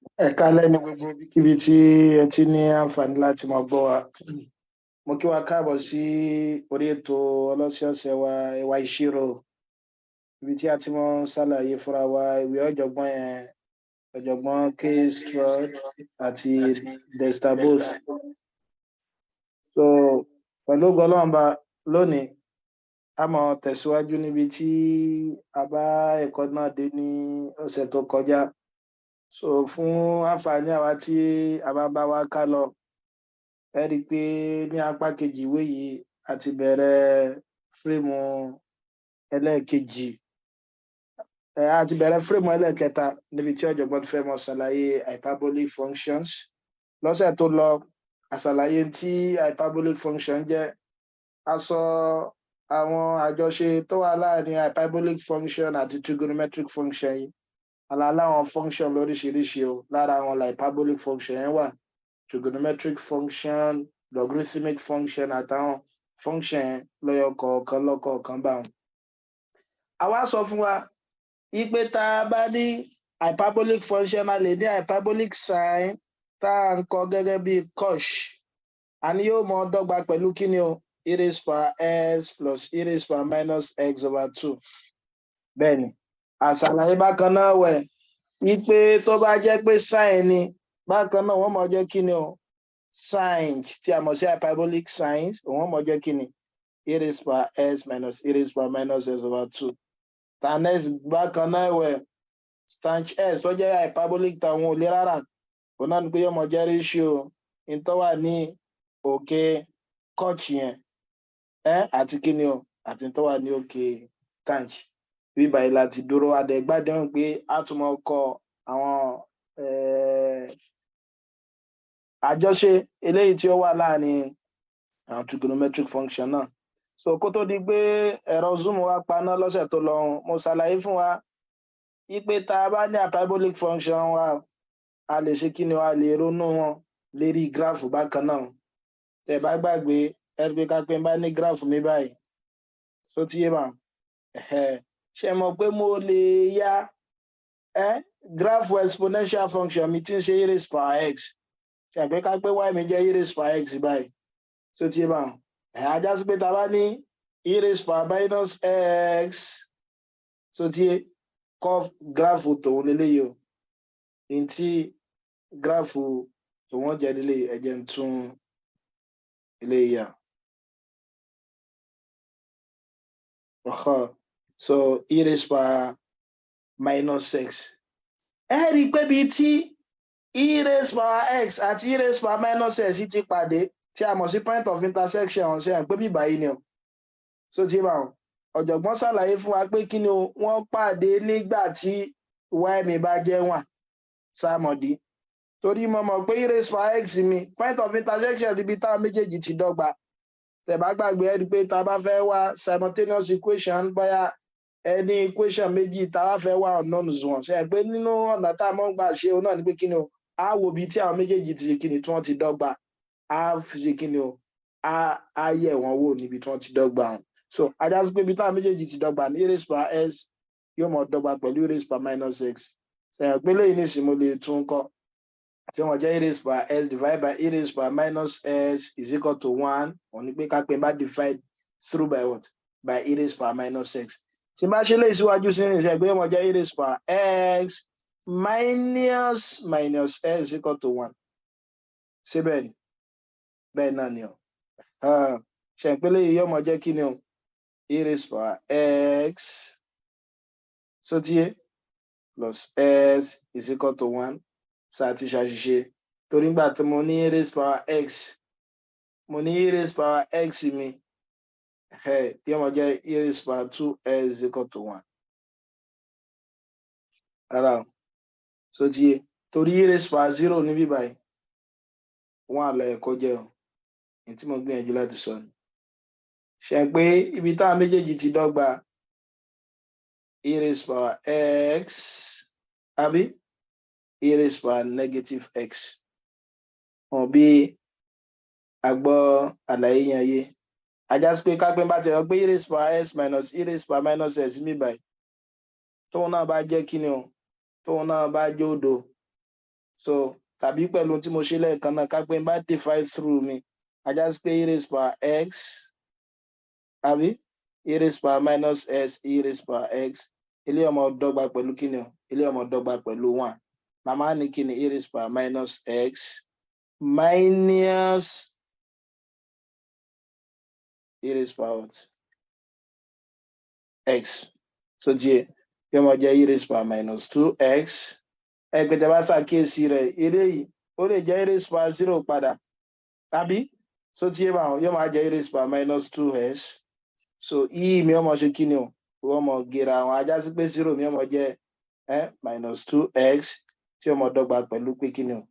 Ẹ káalẹ́ ní gbogbo ibikíbi tí ẹ ti ní àǹfààní láti máa gbọ́ wa. Mo kí wa káàbọ̀ sí orí ètò ọlọ́sẹ̀ọ̀sẹ̀ wa, Ẹwà Ìṣirò, ibi tí a ti máa ń ṣàlàyé fúnra wa ìwé ọ̀jọ̀gbọ́n yẹn, ọ̀jọ̀gbọ́n K. Stroud àti Dexter Booth. So pẹ̀lú ògo Ọlọ́run bá, lónìí a máa tẹ̀síwájú níbi tí a bá ẹ̀kọ́ náà dé ní ọ̀sẹ̀ tó kọjá. So fún àǹfààní àwa tí a bá ń bá wa ká lọ, ẹ rí i pé ní apá kejì ìwé yìí, a ti bẹ̀rẹ̀ frame ẹlẹ́ẹ̀kejì, a ti bẹ̀rẹ̀ frame ẹlẹ́ẹ̀kẹta, níbi tí ọ̀jọ̀gbọ́n ti fẹ́ mọ ṣàlàyé hyperbolic functions. Lọ́sẹ̀ tó lọ, a ṣàlàyé tí hyperbolic function jẹ́, a sọ àwọn àjọṣe tó wà láàrin hyperbolic function àti trigonometric function yìí. Aláwọn function lóríṣiríṣi o, lára àwọn la hyperbolic function yẹn wà, trigonometric function, logarithmic function àtàwọn function yẹn lọ́yọ̀ kọ̀ọ̀kan lọ́kọ̀ọ̀kan bá wọn. Àwa sọ fún wa ipe tá a bá ní hyperbolic function, a lè ní hyperbolic sine tá à ń kọ gẹ́gẹ́ bí cosh, àní yóò mọ dọ́gba pẹ̀lú kíni o? E raised power x plus e raised power minus x over two. Bẹ́ẹ̀ ni àṣàlàyé bákan náà wẹ̀ wípé tó bá jẹ́ pé sine ni, bákan náà wọ́n mọ̀ jẹ́ kíni o? Sinh, tí a mọ̀ sí hyperbolic sin, wọ́n mọ̀ jẹ́ kíni? E raised power x minus e raised power minus x over two. Tan x bákan náà wẹ̀, tanh x tó jẹ́ hyperbolic táwọn ò lè rárá, òun náà ni pé yóò mọ̀ jẹ́ ratio in tó wà ní òkè cosh yẹn àti kíni o? Àti tó wà ní òkè tanh. Bíbá yìí láti dúró, adẹ̀gbádùn pé a tún mọ kọ àwọn àjọṣe eléyìí tí ó wà láàrin àwọn trigonometric function náà. So kó tó di pé ẹ̀rọ Zoom wa paná lọ́sẹ̀ tó lọ, mo ṣàlàyé fún wa wípé tá a bá ní hyperbolic function wa, a lè ṣe kí ni? A lè ronú wọn lérí gráàfù bákan náà. Tẹ́ bá gbàgbé, ẹ rí pé ká pé n bá ní gráàfù mi báyìí, so tí yé bá ṣe mọ̀ pé mo lè ya gráàfù exponential function mi tí ń ṣe e raised power x. Ṣe pé ká pé y mi jẹ́ e raised power x báyìí, so tí yé bá á já sí pé tá a bá ní e raised power minus x, so tí yé kọ́ gráàfù tòun leléyìí o, ní tí gráàfù tòun jẹ́ leléyìí. Ẹ jẹ́ n tún eléyìí yà. So e raised power minus x, ẹ rí i pé bíi tí e raised power x àti e raised power minus x ti pàdé, tí a mọ̀ sí point of intersection, ṣe hàn pé bí báyìí ni o. So tí bá wọn ọ̀jọ̀gbọ́n ṣàlàyé fún wa pé kí ni o? Wọ́n pàdé nígbà tí y mi bá jẹ́ one. Sáàmọ̀dí torí mo mọ̀ pé e raised power x mi, point of intersection níbi táwọn méjèèjì ti dọ́gba. Tẹ́ bá gbàgbé, ẹ rí i pé tá a bá fẹ́ wá simultaneous equation, bóyá ẹni equation méjì tá a bá fẹ́ wá unknowns wọn, ṣe é pé nínú ọ̀nà tá a mọ̀ ń gbà ṣe òun náà ni pé kí ni o? Á wo ibi tí àwọn méjèèjì ti ṣe kí ni, tí wọ́n ti dọ́gba, á ṣe kí ni o? Á yẹ̀ wọ́n wò níbi tí wọ́n ti dọ́gba wọn. So á já sí pé ibi táwọn méjèèjì ti dọ́gba ní e raised power x yóò mọ̀ dọ́gba pẹ̀lú e raised power minus x. Ṣe pé lẹ́yìn nísìnyí, mo lè tún kọ́ tí wọ́n jẹ́ e raised power x divided by e raised power minus x is equal to one. Òun ni pé ká pé bá divide through by what? By e raised power minus x. Tí n bá ṣe lè síwájú sí ìṣe pé wọ́n jẹ́ e raised power x minus minus x is equal to one. Ṣé bẹ́ẹ̀ ni? Bẹ́ẹ̀ náà ni o. Ṣe pé léyìí yóò mọ jẹ́ kí ni o? E raised power x, so tí plus s is equal to one. Ṣáà ti ṣàṣìṣe torí nígbà tí mo ní e raised power x, mo ní e raised power x mi yóò mọ jẹ́ e raised power two s is equal to one. Rárá o. So ti yé, torí e raised power zero níbí báyìí, one lọ ẹ̀kọ́ jẹ́ o. Ní tí mo gbìyànjú láti sọ ni ṣe pé ibi táwọn méjèèjì ti dọ́gba, e raised power x àbí e raised power negative x wọn. Bí a gbọ́ àlàyé yẹn yé, á já sí pé kápẹ́ bá ti rọ pé e raised power x minus e raised power minus x mi báyìí, tóun náà bá jẹ́ kíni o? Tóun náà bá jẹ́ òdo. So tàbí pẹ̀lú tí mo ṣe lẹ́ẹ̀kan náà, ká pé n bá divide through mi, á já sí pé e raised power x, àbí e raised power minus s e raised power x, eléyìí ó máa dọ́gba pẹ̀lú kíni o? Eléyìí ó máa dọ́gba pẹ̀lú one. Màmá ní kíni? E raised power minus x minus e raised power what? X. So díẹ̀ yóò máa jẹ́ e raised power minus two x. Ẹgbẹ́ tẹ́ bá ṣàkíyèsí rẹ̀, eléyìí ó lè jẹ́ e raised power zero padà, tàbí so tí yé bá yóò máa jẹ́ e raised power minus two s. So e mi ó máa ṣe kíni o? Wọ́n máa gera àwọn, á já sí pé zero mi ó máa jẹ́ minus two x, tí ó máa dọ́gba pẹ̀lú pé kíni o?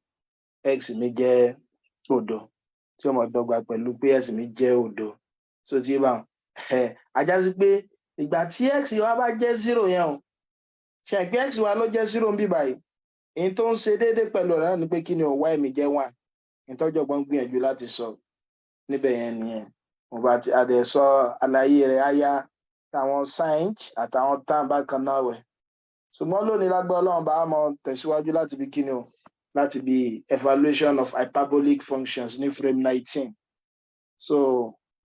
X mi jẹ́ òdo, tí ó máa dọ́gba pẹ̀lú pé x mi jẹ́ òdo. So tí yé bá á já sí pé ìgbà tí x wa bá jẹ́ zero yẹn o, ṣe pé x wa ló jẹ́ zero ń bí báyìí, èyí tó ń ṣe déédéé pẹ̀lú ọ̀rẹ́ náà ni pé kíni o? Y mi jẹ́ one. Ìtọ́jọ̀gbọ́n gbìyànjú láti sọ níbẹ̀ yẹn nìyẹn. Mo bá ti adẹ̀ sọ àlàyé rẹ̀, áyá táwọn sinh àtàwọn tan bákan náà wẹ̀. Ṣùgbọ́n lónìí, lágbára Ọlọ́run, bá mọ tẹ̀síwájú láti bí kíni o? Láti bí evaluation of hyperbolic functions ní frame 19. So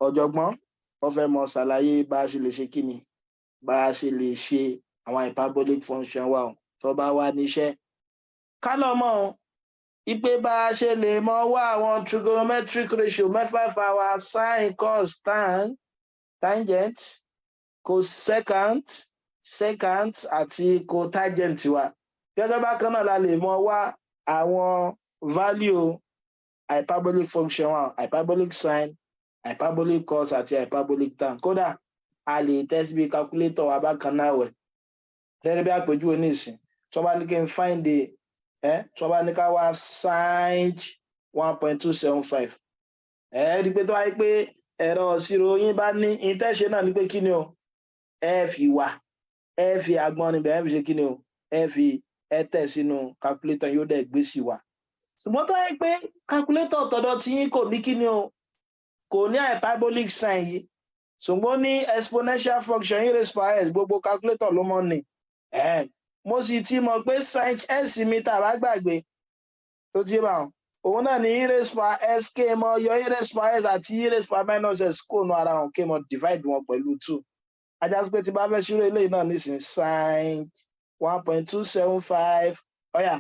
ọ̀jọ̀gbọ́n wọ́n fẹ́ mọ ṣàlàyé bá a ṣe lè ṣe kíni, bá a ṣe lè ṣe àwọn hyperbolic function wa o tó bá wà níṣẹ́. Ká lọ mọ̀ o ipe bá a ṣe lè mọ wá àwọn trigonometric ratio mẹ́fẹ̀ẹ̀fà wa, sin, cos, tan, tangent, cosecant, secant àti cotangent wa. Gẹ́gẹ́ bákan náà la lè mọ wá àwọn value hyperbolic function wa, hyperbolic sin, hyperbolic cos àti hyperbolic tan. Kódà a lè test bí calculator wa bákan náà wẹ̀. Gẹ́gẹ́ bí àpèjúwe nísìn, tí wọ́n bá ní kí n find the tí wọ́n bá ní ká wá sinh 1.275, ẹ rí i pé tó wáyé pé ẹ̀rọ ìṣirò yín bá ní ìtẹ́ṣe náà ní pé kí ni o? Ẹ fi wà, ẹ fi agbọ́n níbẹ̀, ẹ fi ṣe kí ni o? Ẹ fi ẹ tẹ̀ sínú calculator, yóò dẹ̀ gbé sí wa. Ṣùgbọ́n tó wáyé pé calculator tọ̀dọ̀ tí yín kò ní kí ni o? Kò ní hyperbolic sin yìí, ṣùgbọ́n ní exponential function e raised power s, gbogbo calculator ló mọ̀ ní. Mo sì ti mọ̀ pé sin s mi, tá a bá gbàgbé tó ti bá wọn, òun náà ní e raised power s, k mọ yọ e raised power s àti e raised power minus s kó nu ara wọn, k mọ divide wọn pẹ̀lú two. Á já sí pé tí bá fẹ́ ṣírò eléyìí náà nísìnyí, sin 1.275, ọ̀yà,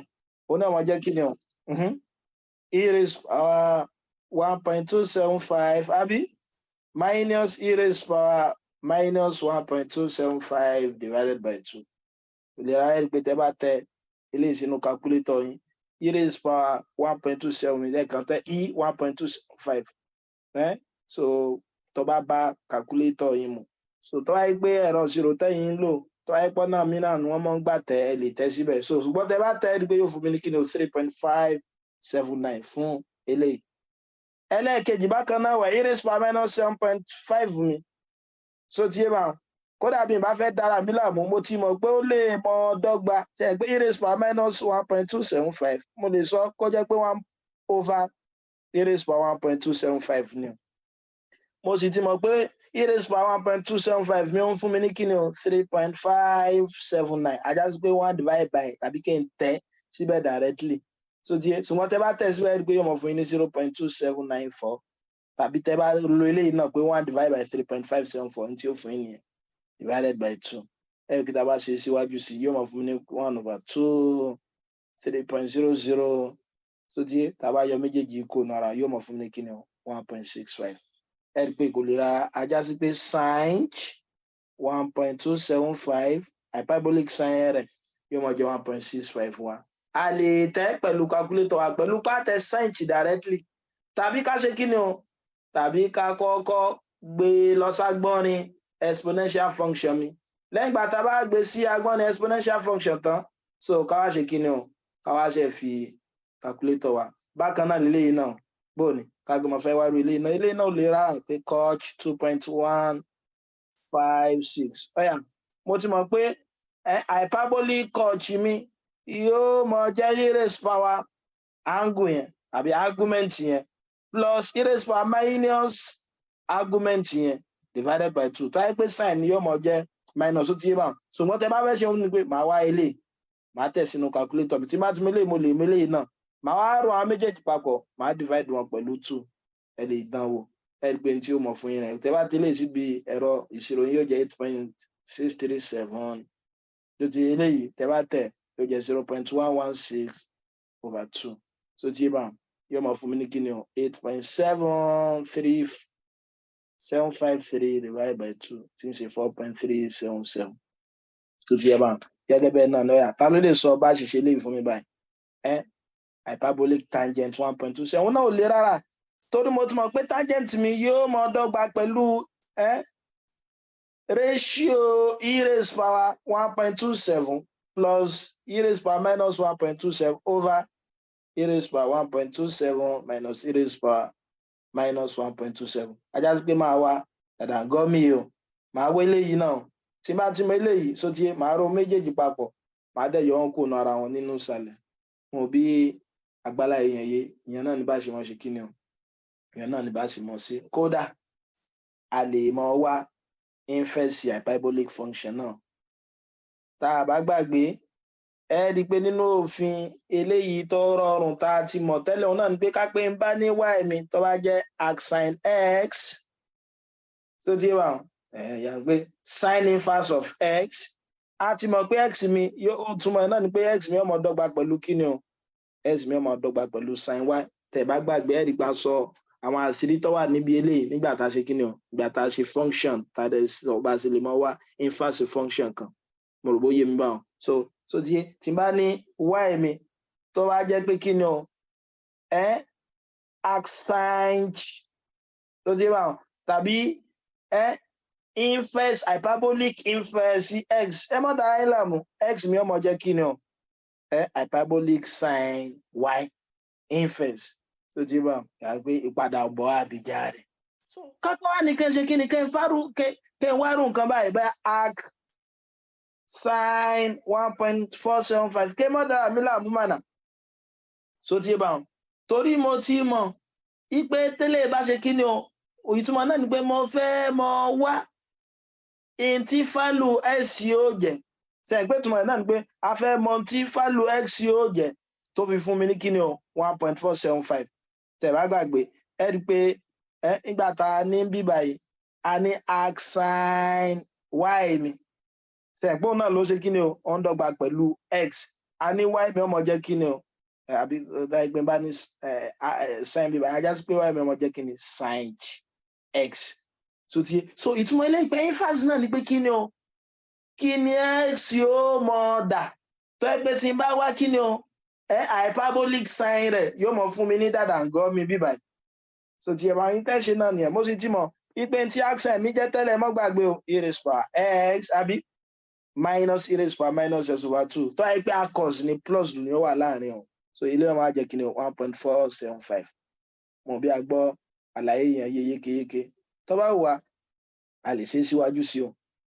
òun náà wọ́n jẹ́ kí ni o? E raised power 1.275, àbí minus e raised power minus 1.275 divided by two. Ìlera ẹ̀ pé tẹ́ bá tẹ eléyìí sínú calculator yín, e raised power 1.27 lẹ́ẹ̀kan, tẹ e 1.275, so tó bá bá calculator yín mu. So tó bá yẹ pé ẹ̀rọ ìṣirò tẹ́yìn ń lò, tó bá yẹ pọ́ náà mí náà ni wọ́n máa ń gbà tẹ, ẹ lè tẹ síbẹ̀. So ṣùgbọ́n tẹ bá tẹ ẹ rí pé yóò fún mi ní kí ni o? 3.579 fún eléyìí. Ẹlẹ́ẹ̀kejì bákan náà wẹ̀, e raised power minus 7.5 mi. So ti yé bá wọn, kódà bí n bá fẹ́ dára mi láàmú, mo ti mọ̀ pé ó lè mọ dọ́gba ṣe é pé e raised power minus 1.275, mo lè sọ kó jẹ́ pé one over e raised power 1.275 ni o. Mo sì ti mọ̀ pé e raised power 1.275 mi ó ń fún mi ní kíni o? 3.579. Á já sí pé one divide by, tàbí kí n tẹ̀ síbẹ̀ directly. So ti ṣùgbọ́n tẹ́ bá tẹ̀ síbẹ̀, rí pé yóò mọ̀ fún yín ní 0.2794, tàbí tẹ́ bá lo eléyìí náà pé one divide by 3.574, ní tí ó fún yín nìyẹn, divided by two. Ẹ kí tá a bá ṣe síwájú sí, yóò máa fún mi ní one over two 3.00. So tí tá a bá yọ méjèèjì kó nu ara, yóò máa fún mi ní kíni o? 1.65. Ẹ rí i pé kò lè ra, á já sí pé sinh 1.275, hyperbolic sin rẹ̀ yóò máa jẹ́ 1.651. A lè tẹ̀ pẹ̀lú calculator wa, pẹ̀lú pàtẹ sinh directly, tàbí ká ṣe kíni o? Tàbí ká kọ́kọ́ gbé lọ ságbọ́nrin exponential function mi. Lẹ́yìn ìgbà tá a bá gbé sí agbọ́nrin exponential function tán, so ká wá ṣe kíni o? Ká wá ṣe fi calculator wa. Bákan náà lélẹ́yìí náà, bóòní ká gbé mo fẹ́ wá rí eléyìí náà. Eléyìí náà ò lè rárá pé cosh 2.156. Ọ̀yà, mo ti mọ̀ pé hyperbolic cosh mi yóò mọ jẹ́ e raised power angle yẹn àbí argument yẹn plus e raised power minus argument yẹn divided by two. Tó yẹ pé sin ni, yóò mọ jẹ́ minus. Ó ti yé báwọn. Ṣùgbọ́n tẹ bá fẹ́ ṣe òun ni pé màá wá eléyìí, màá tẹ̀ sínú calculator mi. Tí má ti mélé, mo lè mélé náà. Màá wá rò àwọn méjèèjì papọ̀, màá divide wọn pẹ̀lú two. Ẹ lè dán wò, ẹ rí i pé tí ó mọ̀ fún yín rẹ̀, tẹ́ bá tẹ́lẹ̀ síbi ẹ̀rọ ìṣirò yín, yóò jẹ́ 8.637. Tó ti eléyìí, tẹ́ bá tẹ̀, yóò jẹ́ 0.116 over two. Tó ti bá yóò mọ̀ fún mi ní kíni o? 8.73753 divided by two, tí ń ṣe 4.377. Tó ti yẹ bá gẹ́gẹ́ bẹ́ẹ̀ náà lọ́yà. Ta ló lè sọ bá ṣe ṣe léyìí fún mi báyìí? Ẹ hyperbolic tangent 1.27 náà ò le rárá, torí mo ti mọ̀ pé tangent mi yóò mọ dọ́gba pẹ̀lú ratio e raised power 1.27 plus e raised power minus 1.27 over e raised power 1.27 minus e raised power minus 1.27. Ajá sí pé máa wá dàdà gọ́mì o, máa wá eléyìí náà. Tí bá ti mọ eléyìí sóti, máa ro méjèèjì papọ̀, máa dẹ̀ yọ wọn kó nu ara wọn nínú ìsàlẹ̀. Wọn bí agbálá èèyàn yé ìyẹn náà ní bá ṣe mọ ṣe kíni o, ìyẹn náà ní bá ṣe mọ sí. Kódà a lè mọ wá inverse hyperbolic function náà. Tá a bá gbàgbé, ẹ rí i pé nínú òfin eléyìí tó rọrùn tá a ti mọ̀ tẹ́lẹ̀, òun náà ni pé ká pé ń bá ní y mi tó bá jẹ́ arcsine x, tó ti wà ẹ̀ yà pé sin inverse of x, a ti mọ̀ pé x mi yóò túmọ̀ náà ni pé x mi ó máa dọ́gba pẹ̀lú kíni o? X mi ó máa dọ́gba pẹ̀lú sin y. Tẹ́ bá gbàgbé, ẹ rí pa sọ àwọn àṣírí tó wà níbi eléyìí nígbà tá a ṣe kíni o, nígbà tá a ṣe function, tá a dẹ̀ sọ bá a ṣe lè mọ wá inverse function kan. Mo rò bó yé mi báwọn. So ti tí n bá ní y mi tó bá jẹ́ pé kíni o, ẹ arcsinh, tó ti báwọn, tàbí ẹ inverse, hyperbolic inverse x, ẹ má dára yín láàmú, x mi ó máa jẹ́ kíni o? Ẹ hyperbolic sin y inverse. Tó ti bá yà pé ìpadàbọ̀ àbíjà rẹ̀. So kápẹ́ wá ní kẹ́ ṣe kí ni, kẹ́ ń fárú, kẹ́ ń wárú nǹkan báyìí bá arc sin 1.475, kẹ́ mọ́ dára mi láàmú mànà. So ti bá wọn, torí mo ti mọ̀ ipe tẹ́lẹ̀ bá ṣe kí ni o, ìtumọ̀ náà ni pé mo fẹ́ mọ wá in tí value x yóò jẹ́. Sẹ́yìn pé ìtumọ̀ náà ni pé a fẹ́ mọ tí value x yóò jẹ́ tó fi fún mi ní kí ni o? 1.475. Tẹ́ bá gbàgbé, ẹ rí i pé ẹ nígbà tá a ní bí báyìí, a ní arc sin y mi, sẹ́yìn pé òun náà ló ṣe kí ni o? Ó ń dọ́gba pẹ̀lú x. A ní y mi ó máa jẹ́ kí ni o? Àbí ẹgbẹ́ bá ní sin bí báyìí, ajá sí pé y mi ó máa jẹ́ kí ni? Sin x. So ti so ìtumọ̀ ilé ìpè inverse náà ni pé kí ni o, kí ni x yóò mọ dà tó ẹ pé tí n bá wá kí ni o, ẹ hyperbolic sin rẹ̀ yóò mọ fún mi ní dàdàngọ́ mi bí báyìí. So ti ẹ̀ máa ń tẹ̀sí náà nìyẹn. Mo sì ti mọ̀ ipe tí arcsine mi jẹ́ tẹ́lẹ̀, mọ́ gbàgbé o, e raised power x àbí minus e raised power minus x over two. Tó ẹ pé arccos ni, plus ni ó wà láàrin o. So ilé wọn máa jẹ́ kí ni? 1.475. Mo bí a gbọ́ àlàyé yẹn yé yékéyéké. Tó bá wù wá, a lè ṣe é síwájú sí o,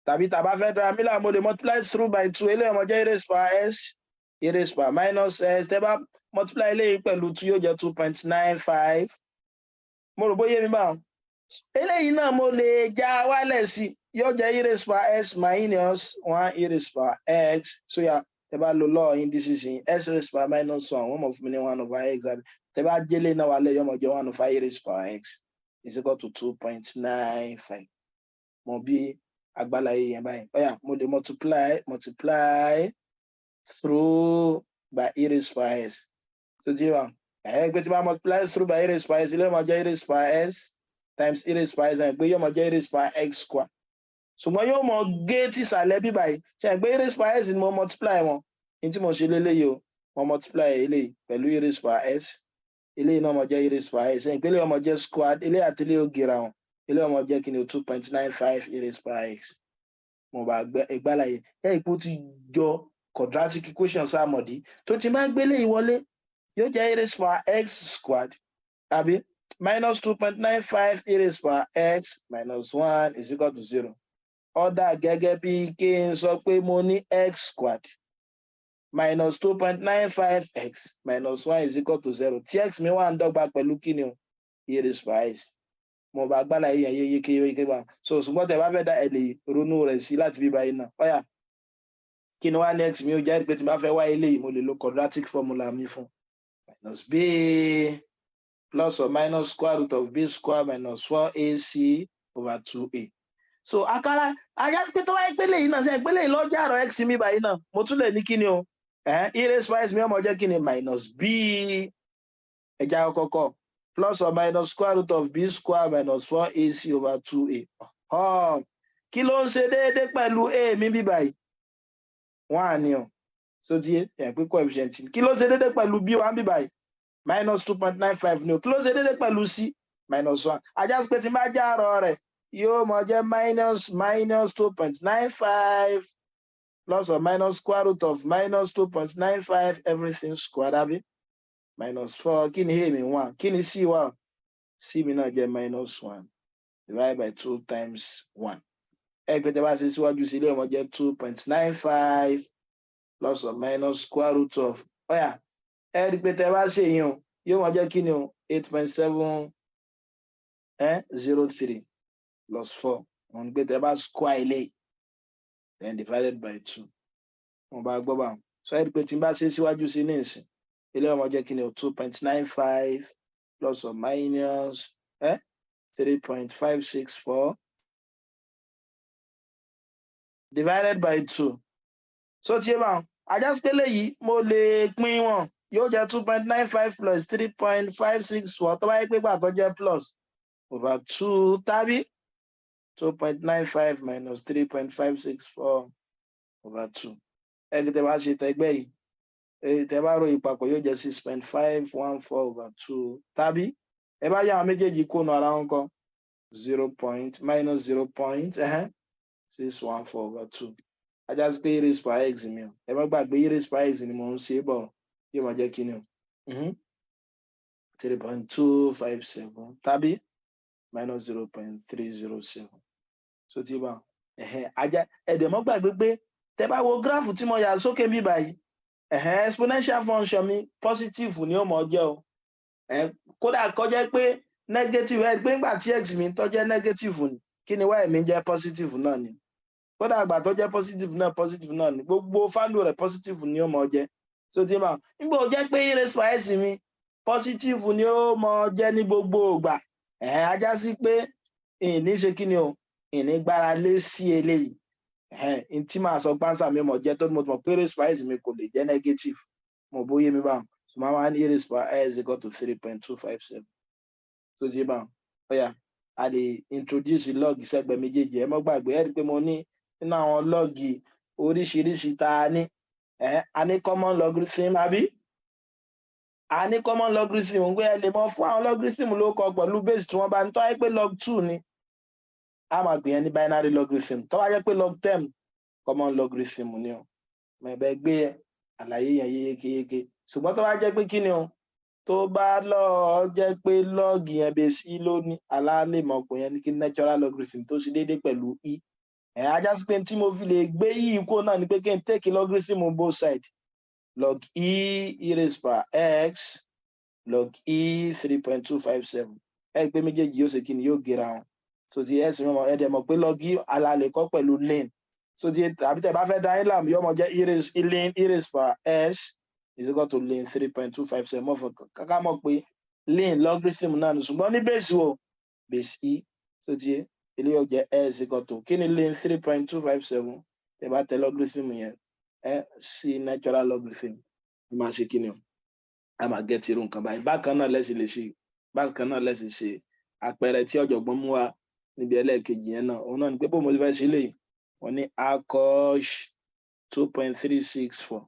tàbí tá a bá fẹ́ dára mílà, mo lè multiply through by two. Eléyìí ó máa jẹ́ e raised power s e raised power minus s. Tẹ́ bá multiply eléyìí pẹ̀lú two, yóò jẹ́ 2.95. Mo rò bóyá mi báwọn. Eléyìí náà mo lè já wálẹ̀ sí, yóò jẹ́ e raised power s minus one e raised power x. So yà tẹ́ bá lo law indices yìí, s raised power minus one, wọ́n mọ̀ fún mi ní one over x, àbí tẹ́ bá jẹ́lé náà wálẹ̀, yóò mọ̀ jẹ́ one over e raised power x is equal to 2.95. Mo bí agbára yìí yẹn báyìí. Ọ̀yà, mo lè multiply through by e raised power s. So tí wà ẹ̀ pé tí bá multiply through by e raised power s, ilé máa jẹ́ e raised power s times e raised power s, ẹ̀ pé yóò máa jẹ́ e raised power x square, ṣùgbọ́n yóò mọ gé tìsàlẹ̀ bí báyìí. Ṣe é pé e raised power s ni mo multiply wọn ní tí mo ṣe léléyìí o? Mo multiply eléyìí pẹ̀lú e raised power s, eléyìí náà mo jẹ́ e raised power s, ẹ̀ pé eléyìí ó máa jẹ́ squared, eléyìí àti eléyìí ó gera wọn, eléyìí ó máa jẹ́ kí ni o? 2.95 e raised power x. Mo bá gbálàyé ẹ̀ ipò ti jọ quadratic equation sáàmọ̀dí tó ti máa gbélé ìwọlé, yóò jẹ́ e raised power x squared àbí minus 2.95 e raised power x minus one is equal to zero. Ó dà gẹ́gẹ́ bí kí n sọ pé mo ní x squared minus 2.95 x minus one is equal to zero, tí x mi wà ń dọ́gba pẹ̀lú kí ni o? E raised power x. Mo bá gbálà yẹn yé yéké yéké bá. So ṣùgbọ́n tẹ bá fẹ́ dá, ẹ lè ronú rẹ̀ sí láti bí báyìí náà. Ọ̀yà, kí ni wá ní x mi ó jẹ́ pé tí n bá fẹ́ wá eléyìí, mo lè lo quadratic formula mi fún. Minus b plus or minus square root of b square minus 4ac over 2a. So akara ajá pé tó wáyé pé lèyí náà ṣe pé lèyí lọ́jà àrọ̀ x mi báyìí náà, mo tún lè ní kí ni o, e raised by x mi ọmọ jẹ́ kí ni? Minus b, ẹja kọ́kọ́, plus or minus square root of b square minus 4ac over 2a. Kí ló ń ṣe déédéé pẹ̀lú a mi bí báyìí? One ni o. So ti ẹ̀ pé coefficient, kí ló ń ṣe déédéé pẹ̀lú b one bí báyìí? Minus 2.95 ni o. Kí ló ń ṣe déédéé pẹ̀lú c? Minus one. Ajá sí pé tí n bá já àrọ̀ rẹ̀, yóò mọ jẹ́ minus minus 2.95 plus or minus square root of minus 2.95, everything squared, àbí? Minus four. Kí ni a mi? One. Kí ni c wà? C mi náà jẹ́ minus one divided by two times one. Ẹ pé tẹ́ bá ṣe síwájú sí ilé, ọmọ jẹ́ 2.95 plus or minus square root of, ọ̀yà, ẹ rí i pé tẹ́ bá ṣe yín o, yóò mọ jẹ́ kí ni o? 8.7 03 plus four. Wọn gbé tẹ́ bá square ilé, then divided by two. Wọn bá gbọ́ bá wọn sọ. Ẹ rí i pé tí n bá ṣe síwájú sí ní ìsìn, ilé ọmọ jẹ́ kí ni o? 2.95 plus or minus 3.564 divided by two. So tí ẹ bá wọn ajásípélé yìí, mo lè pín wọn, yóò jẹ́ 2.95 plus 3.564, tó bá yẹ pé gbà tó jẹ́ plus, over two, tàbí 2.95 minus 3.564 over two. Ẹgbẹ́ tẹ́ bá ṣe tẹgbẹ́ yìí, tẹ́ bá ròyìn papọ̀, yóò jẹ́ 6.514 over two, tàbí ẹ bá yá àwọn méjèèjì kó nu ara wọn kọ, zero point minus 0.614 over two. Ajá sí pé e raised by x mi o, ẹ má gbàgbé, e raised by x ni mo ń ṣe bọ̀, yóò máa jẹ́ kí ni o? 3.257 tàbí minus 0.307. So tí bá ajá ẹ̀dẹ̀ mọ́ gbàgbé pé tẹ́ bá wo gíráàfù tí mo yà sókè bí báyìí, exponential function mi, positive ni ó mọ̀ jẹ́ o. Kódà kó jẹ́ pé negative, ẹ pé ńgbà tí x mi tó jẹ́ negative ni, kí ni y mi jẹ́? Positive náà ni. Kódà àgbà tó jẹ́ positive náà, positive náà ni. Gbogbo value rẹ̀, positive ni ó mọ̀ jẹ́. So tí ma nígbà ó jẹ́ pé e raised by x mi, positive ni ó mọ̀ jẹ́ ní gbogbo ìgbà, ajá sí pé ìní ṣe kí ni o, ìní gbára lé sí eléyìí. Ẹ̀hẹ́n tí màá sọ gbáǹsà mi mọ̀ jẹ́ tó mo mọ̀ pé e raised by x mi kò lè jẹ́ negative. Mo bóyé mi báwọn. So máa wá ní e raised by x equal to 3.257. So ti báwọn, ó yá, a lè introduce log sẹ́gbẹ̀ẹ́ méjèèjì. Ẹ mọ́ gbàgbé, ẹ rí i pé mo ní nínú àwọn log oríṣiríṣi tá a ní, a ní common logarithm, àbí? A ní common logarithm ń gbé. Ẹ lè mọ fún àwọn logarithm ló kọ pẹ̀lú base tí wọ́n bá ní. Tó wáyé pé log two ni, a máa gbé yẹn ní binary logarithm. Tó wáyé pé log 10, common logarithm ni o. Mọ̀ ẹ bẹ́ gbé àlàyé yẹn yékéyéké. Ṣùgbọ́n tó bá jẹ́ pé kí ni o, tó bá lọ jẹ́ pé log yẹn base e ló ní, alálè mọ̀ pé yẹn ní kí natural logarithm tó ṣe déédéé pẹ̀lú e. Ẹ̀ ajá sí pé tí mo fi lè gbé e kó náà ni pé kí n take logarithm both side: log e e raised by x log e 3.257. Ẹ pé méjèèjì yóò ṣe kí ni? Yóò gera wọn. So ti s mọ̀, ẹ dẹ̀ mọ̀ pé log e alalè kọ́ pẹ̀lú ln. So ti tàbí tẹ̀ bá fẹ́ dá yín láàmú, yóò mọ̀ jẹ́ e raised ln e raised by s is equal to ln 3.257. Mọ̀ fún káká mọ̀ pé ln logarithm náà ni, ṣùgbọ́n ní base wo? Base e. So ti eléyìí ó jẹ́ s equal to kí ni? Ln 3.257. Tẹ́ bá tẹ logarithm yẹn ẹ sí natural logarithm, ó máa ṣe kí ni o? A máa get irú nǹkan báyìí. Bákan náà lẹ́sìn lè ṣe, bákan náà lẹ́sìn ṣe àpẹẹrẹ tí ọ̀jọ̀gbọ́n mú wá níbi ẹlẹ́ẹ̀kejì yẹn náà. Òun náà ni pé bó mo ti fẹ́ ṣe léyìí, wọ́n ní arccosh 2.364.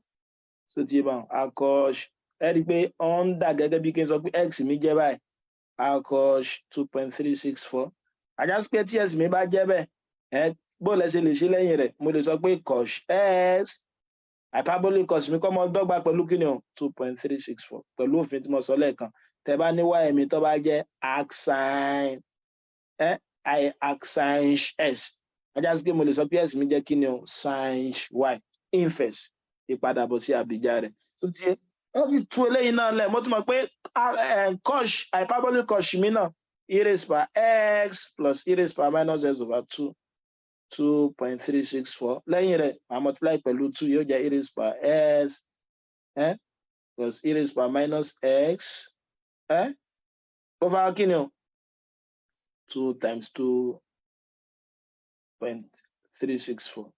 So ti bá arccosh, ẹ rí i pé ó ń dà gẹ́gẹ́ bí kí n sọ pé x mi jẹ́ báyìí, arccosh 2.364. Ajá sí pé tí x mi bá jẹ́ bẹ́ẹ̀, ẹ bó lẹ ṣe lè ṣe lẹ́yìn rẹ̀? Mo lè sọ pé cosh x, hyperbolic cos mi kọ́ mọ dọ́gba pẹ̀lú kí ni o? 2.364, pẹ̀lú òfin tí mo sọ lẹ́ẹ̀kan. Tẹ́ bá ní y mi tó bá jẹ́ arcsin ẹ i arcsin s, ajá sí pé mo lè sọ pé x mi jẹ́ kí ni o? Sinh y, inverse, ìpadàbọ̀ sí àbíjà rẹ̀. Tó ti ẹ fi tú eléyìí náà lẹ̀, mo tún mọ̀ pé cosh, hyperbolic cosh mi náà, e raised by x plus e raised by minus s over two, 2.364. Lẹ́yìn rẹ̀, màá multiply pẹ̀lú two, yóò jẹ́ e raised by s Plus e raised power minus x over kí ni o? Two times 2.364.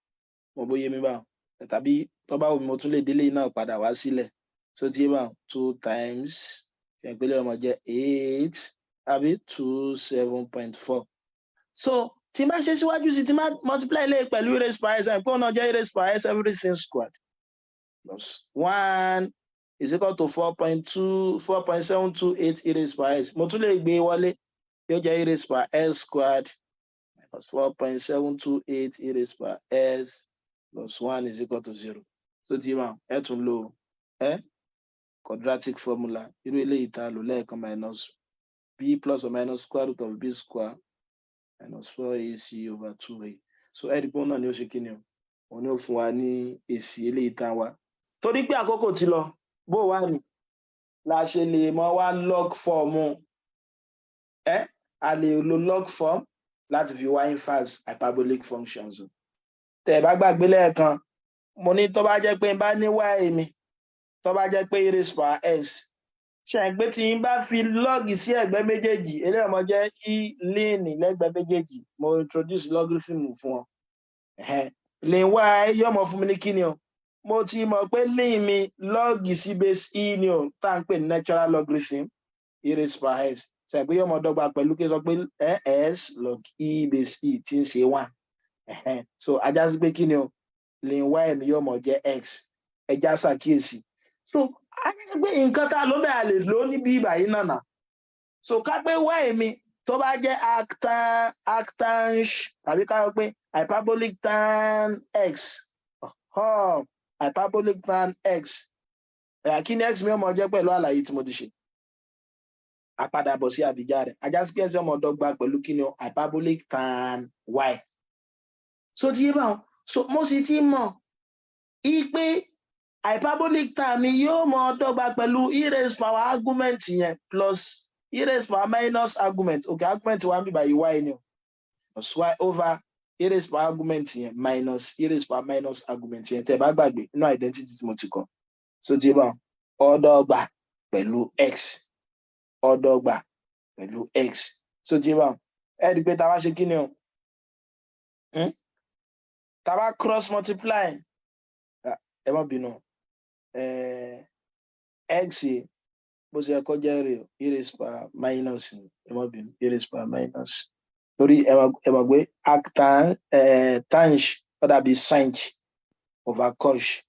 Mo bóyá mi báwọn, tàbí tó bá wù mí, mo tún lè délé náà padà wá sílẹ̀. So tí yé báwọn, two times ṣe ìpínlẹ̀ ọmọ jẹ́ eight, àbí 27.4. So tí n bá ṣe síwájú sí, tí n bá multiply ilé pẹ̀lú e raised power x, ẹ̀ pé òun náà jẹ́ e raised power x everything squared plus one is equal to 4.2, 4.728 e raised power x. Mo tún lè gbé wọlé, yóò jẹ́ e raised power x squared minus 4.728 e raised power x plus one is equal to zero. So tí yé báwọn, ẹ tún lo quadratic formula irú eléyìí tá a lò lẹ́ẹ̀kan, minus b plus or minus square root of b square minus 4ac over 2a. So ẹ rí pé òun náà ni ó ṣe kí ni o, òun ni ó fún wa ní èsì eléyìí tá a wá. Torí pé àkókò ti lọ, bó wà ní la ṣe lè mọ wá log form ẹ? A lè lo log form láti fi wá inverse hyperbolic functions o. Tẹ́ ẹ bá gbàgbé lẹ́ẹ̀kan, mo ní tó bá jẹ́ pé n bá ní y mi, tó bá jẹ́ pé e raised power x, ṣe é pé tí n bá fi log sí ẹ̀gbẹ́ méjèèjì, eléyìí ọmọ jẹ́ e ln lẹ́gbẹ̀ẹ́ méjèèjì. Mo introduce logarithm fún ọ. Ln y yóò mọ fún mi ní kíni o? Mo ti mọ̀ pé ln mi, log sí base e ni o, tá à ń pè ní natural logarithm e raised power x. Ṣe pé yóò mọ dọ́gba pẹ̀lú kí n sọ pé s log e base e, tí ń ṣe one. So ajá sí pé kíni o? Ln y mi yóò mọ jẹ́ x. Ẹja ṣàkíyèsí. So pé nǹkan tá a ló bẹ́ẹ̀, a lè lò níbi ìbàyí náà nà. So ká pé y mi tó bá jẹ́ arctan, arctanh, tàbí ká sọ pé hyperbolic tan x, oh, hyperbolic tan x, ẹ̀yà kí ni x mi ó mọ jẹ́ pẹ̀lú àlàyé tí mo ti ṣe? Àpadàbọ̀ sí àbíjà rẹ̀, ajá sí pé x ó mọ dọ́gba pẹ̀lú kí ni o? Hyperbolic tan y. So ti yé báwọn. So mo sì ti mọ̀ pé hyperbolic tan mi yóò mọ dọ́gba pẹ̀lú e raised power argument yẹn plus e raised power minus argument. Okay, argument wa ń bíbá yìí, y ni o, plus y over e raised power argument yẹn minus e raised power minus argument yẹn. Tẹ́ bá gbàgbé inú identity tí mo ti kọ. So ti yé báwọn, ó dọ́gba pẹ̀lú x, ó dọ́gba pẹ̀lú x. So ti yé báwọn, ẹ rí i pé tá a bá ṣe kí ni o, Tá a bá cross multiply, ẹ má bínú, x bó ṣe kó jẹ́ rè, e raised power minus, ẹ má bínú, e raised power minus, torí ẹ mọ̀ pé arctan, tanh ó dàbí sinh over cosh.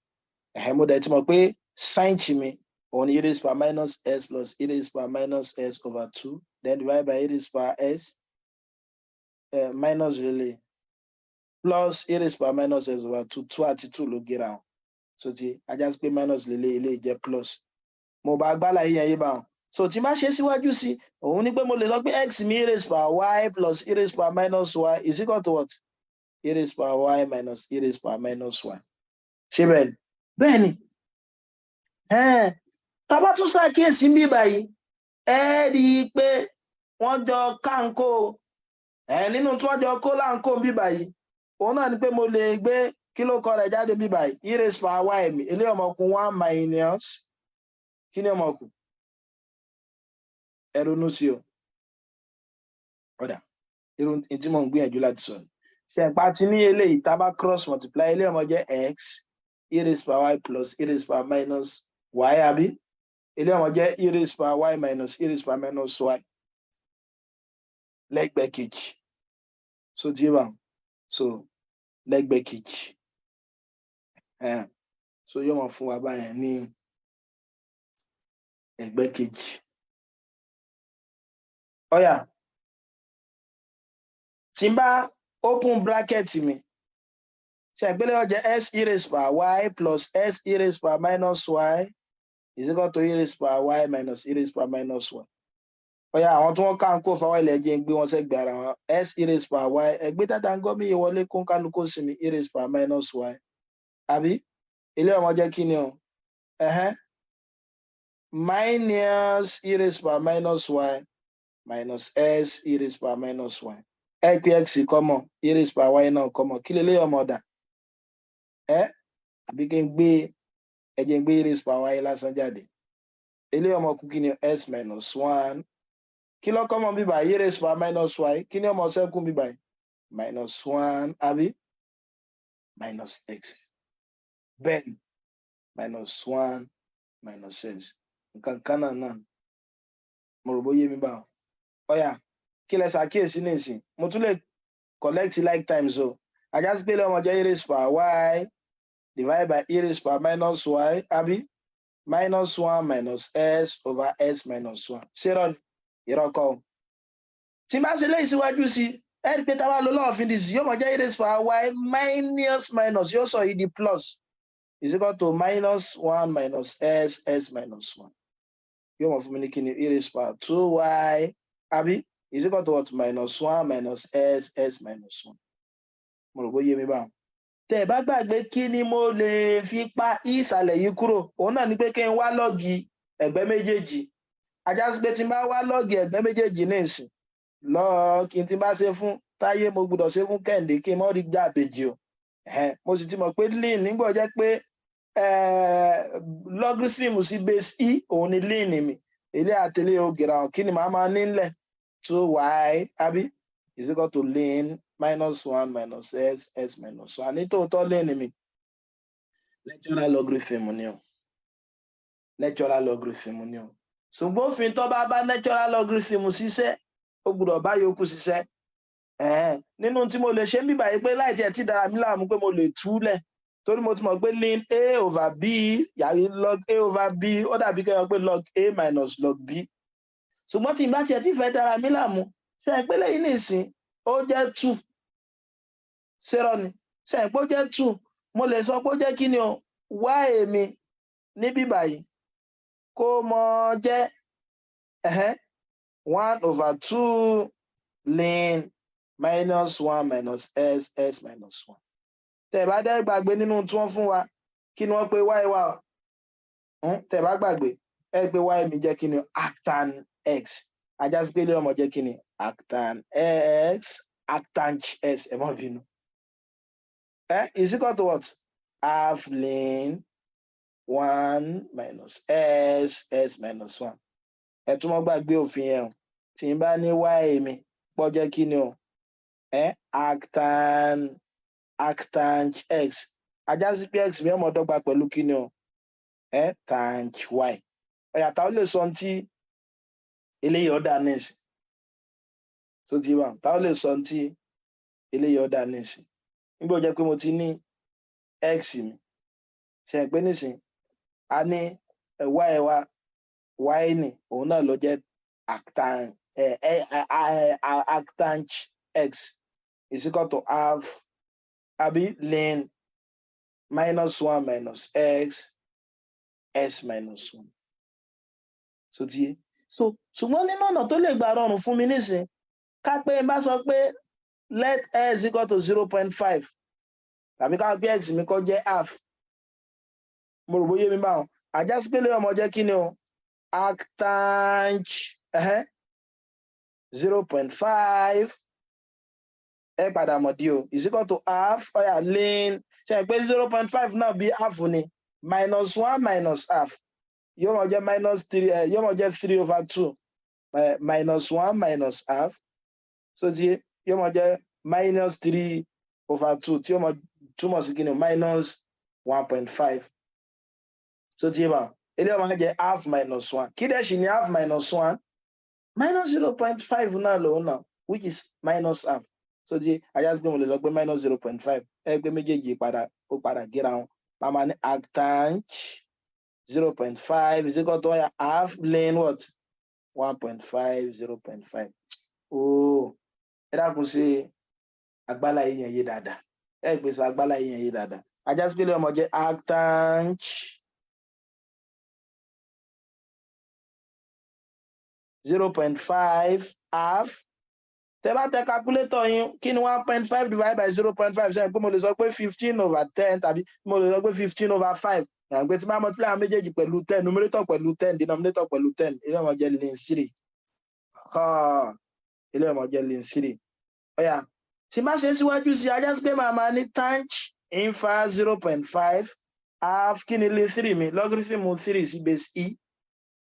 Ẹ̀hẹ́, mo dẹ̀ ti mọ̀ pé sinh mi òun ni e raised power minus s plus e raised power minus s over two, then divide by e raised power s minus really plus e raised power minus s over two. Two àti two ló gé ra wọn. So ti ajá sí pé minus lélẹ̀, ilé jẹ́ plus. Mo bá gbálà yíyan yé bá wọn. So tí má ṣe síwájú sí òun ni pé mo lè sọ pé x mi, e raised power y plus e raised power minus y is equal to what? E raised power y minus e raised power minus y. Ṣé bẹ́ẹ̀ ni? Bẹ́ẹ̀ ni. Tá bá tún ṣàkíyèsí bí báyìí, ẹ rí i pé wọ́n jọ káńkó nínú tí wọ́n jọ kó láǹkó bí báyìí. Òun náà ni pé mo lè gbé kí ló kọ rẹ̀ jáde bí báyìí? E raised power y mi, eléyìí ọmọkùn one minus kí ni ọmọkùn? Ẹ ronú sí o. Ọ̀dà irú tí mò ń gbìyànjú láti sọ ni ṣe ń pa ti ní eléyìí. Tá a bá cross multiply, eléyìí ọmọ jẹ́ x e raised power y plus e raised power minus y, àbí eléyìí ọmọ jẹ́ e raised power y minus e raised power minus y lẹ́gbẹ̀ẹ́ kejì. So tí yé bá, so lẹ́gbẹ̀ẹ́ kejì, so yóò mọ̀ fún wa báyẹn ní ẹ̀gbẹ́ kejì. Ọ̀yà, tí n bá open bracket mi, ṣe ìpínlẹ̀ ó jẹ́ s e raised power y plus s e raised power minus y is equal to e raised power y minus e raised power minus y. Ọ̀yà, àwọn tí wọ́n ká ń kó fáwọn ilẹ̀ jẹ́ ń gbé wọn sẹ́gbẹ̀ẹ́ ara wọn. S e raised power y, ẹgbẹ́ dáadáa ń gọ́ mi wọlé, kó ń kálukú sí mi, e raised power minus y, àbí ilé ọmọ jẹ́ kí ni o? Ẹ̀hẹ́n, minus e raised power minus y minus s e raised power minus y. Ẹ pé x common, e raised power y náà common. Kí lélẹ́yìn ọmọ ọ̀dà ẹ? Àbí kí n gbé, ẹ jẹ́ n gbé e raised power y lásán jáde. Eléyìí ó máa kù kí ni? X minus one. Kí ló common bí báyìí? E raised power minus y. Kí ni ó máa ṣẹ́kù bí báyìí? Minus one, àbí? Minus x. Bẹ́ẹ̀ ni, minus one minus x, nǹkan kan náà. Mo rò bóyá mi bá wọn. Ó yá, kí lẹ ṣàkíyèsí nísìn? Mo tún lè collect like terms o. Á já sí pé ó máa jẹ́ e raised power y divided by e raised power minus y, àbí? Minus one minus x over x minus one. Ṣé irọ́ ni? Irọ́ kọ́ o. Tí n bá ṣe léyìí síwájú sí, ẹ rí i pé tá a bá lo law of indices, yóò máa jẹ́ e raised power y minus minus, yóò sọ yìí di plus, is equal to minus one minus x x minus one. Yóò máa fún mi ní kí ni? E raised power two y, àbí? Is equal to what? Minus one minus x x minus one. Mo rò bóyá mi báwọn. Tẹ́ ẹ bá gbàgbé, kí ni mo lè fi pa ìsàlẹ̀ yìí kúrò? Òun náà ni pé kí n wá log ẹ̀gbẹ́ méjèèjì. Á já sí pé tí n bá wá log ẹ̀gbẹ́ méjèèjì ní ìsìn lọ́ọ́, kí n tí bá ṣe fún Táyé, mo gbọ́dọ̀ ṣe fún Kẹ́hìndé, kí n mọ́ rí gbàbèjì o. Mo sì ti mọ̀ pé ln, nígbà jẹ́ pé logarithm sí base e, òun ni ln mi. Ilé àtẹlé ògèrè àwọn, kí ni màá máa ní nílẹ̀? Two y, àbí? Is equal to ln minus one minus x x minus one. Nítòótọ́, ln mi, natural logarithm ni o, natural logarithm ni o. Ṣùgbọ́n òfin tó bá bá natural logarithm ṣiṣẹ́, ó gbọ́dọ̀ bá yòókù ṣiṣẹ́. Nínú tí mo lè ṣe ń bíbà yìí pé láì tiẹ̀ tí dára mi láàmú pé mo lè túlẹ̀, torí mo ti mọ̀ pé ln a over b yàrá log a over b, ó dàbí kẹ́yọ̀ pé log a minus log b. Ṣùgbọ́n tí n bá tiẹ̀ tí fẹ́ dára mi láàmú, ṣe é pé lẹ́yìn nìsín ó jẹ́ two? Ṣérọ́ ni? Ṣe é pé ó jẹ́ two? Mo lè sọ pé ó jẹ́ kí ni o? Y mi ní bíbà yìí kó mọ jẹ́ one over two ln minus one minus x x minus one. Tẹ́ ẹ bá dẹ́ gbàgbé, nínú tí wọ́n fún wa, kí ni wọ́n pe y wa? Tẹ́ ẹ bá gbàgbé, ẹ pé y mi jẹ́ kí ni? Arctan x. Á já sí pé ilé ọmọ jẹ́ kí ni? Arctan x, arctang x, ẹ má bínú. Is equal to what? Half ln one minus x x minus one. Ẹ tún mọ́ gbàgbé òfin yẹn o. Tí n bá ní y mi pọ̀ jẹ́ kí ni o? Arctang x, á já sí pé x mi ó máa dọ́gba pẹ̀lú kí ni o? Tang y. Ó yá, ta ó lè sọ tí eléyìí ọ̀dà nísìn tó ti wà? Ta ó lè sọ tí eléyìí ọ̀dà nísìn? Nígbà ó jẹ́ pé mo ti ní x mi, ṣe pé nísìn a ní y wa, y ní òun náà ló jẹ́ arctang x is equal to half, àbí? Ln minus one minus x x minus one. So ti yé? So ṣùgbọ́n nínú ọ̀nà tó lè gbà rọrùn fún mi nísìn, ká pé n bá sọ pé let x equal to 0.5, tàbí ká pé x mi kó jẹ́ half. Mo rò bóyá mi báwọn. Á já sí pé lè ó máa jẹ́ kí ni o? Arctang 0.5, ẹ padà mọ̀ dí o, is equal to half. Ó yá, ln, ṣe é pé 0.5 náà bí half ni? Minus one minus half yóò máa jẹ́ minus three, yóò máa jẹ́ three over two. Minus one minus half, so ti yóò máa jẹ́ minus three over two, tí yóò máa túmọ̀ sí kíni? Minus 1.5. So ti yé bá? Eléyìí máa jẹ́ half minus one. Kí dẹ̀ sì ní half minus one? Minus 0.5 náà lòun náà, which is minus half. So ti á já sí pé mo lè sọ pé minus 0.5. Ẹ pé méjèèjì padà, ó padà gíra wọn. Màmá ní arctang 0.5 is equal to half ln what? 1.5 0.5. Ooo, ẹ dákun, sí agbálá yìí yẹn yé dáadáa? Ẹ gbèsè agbálá yìí yẹn yé dáadáa. Á já sí pé lè ó máa jẹ́ arctang 0.5 half. Tẹ bá tẹ calculator yín, kí ni 1.5 divided by 0.5? Sẹ́yìn pé mo lè sọ pé 15 over 10, tàbí mo lè sọ pé 15 over 5? Yàrá pé tí máa multiply àwọn méjèèjì pẹ̀lú 10, numerator pẹ̀lú 10, denominator pẹ̀lú 10, ilé ó máa jẹ́ ln three, ilé ó máa jẹ́ ln three. Ó yá, tí má ṣe síwájú sí, á já sí pé màá máa ní tang inverse 0.5 half. Kí ni ln three mi? Logarithm three sí base e.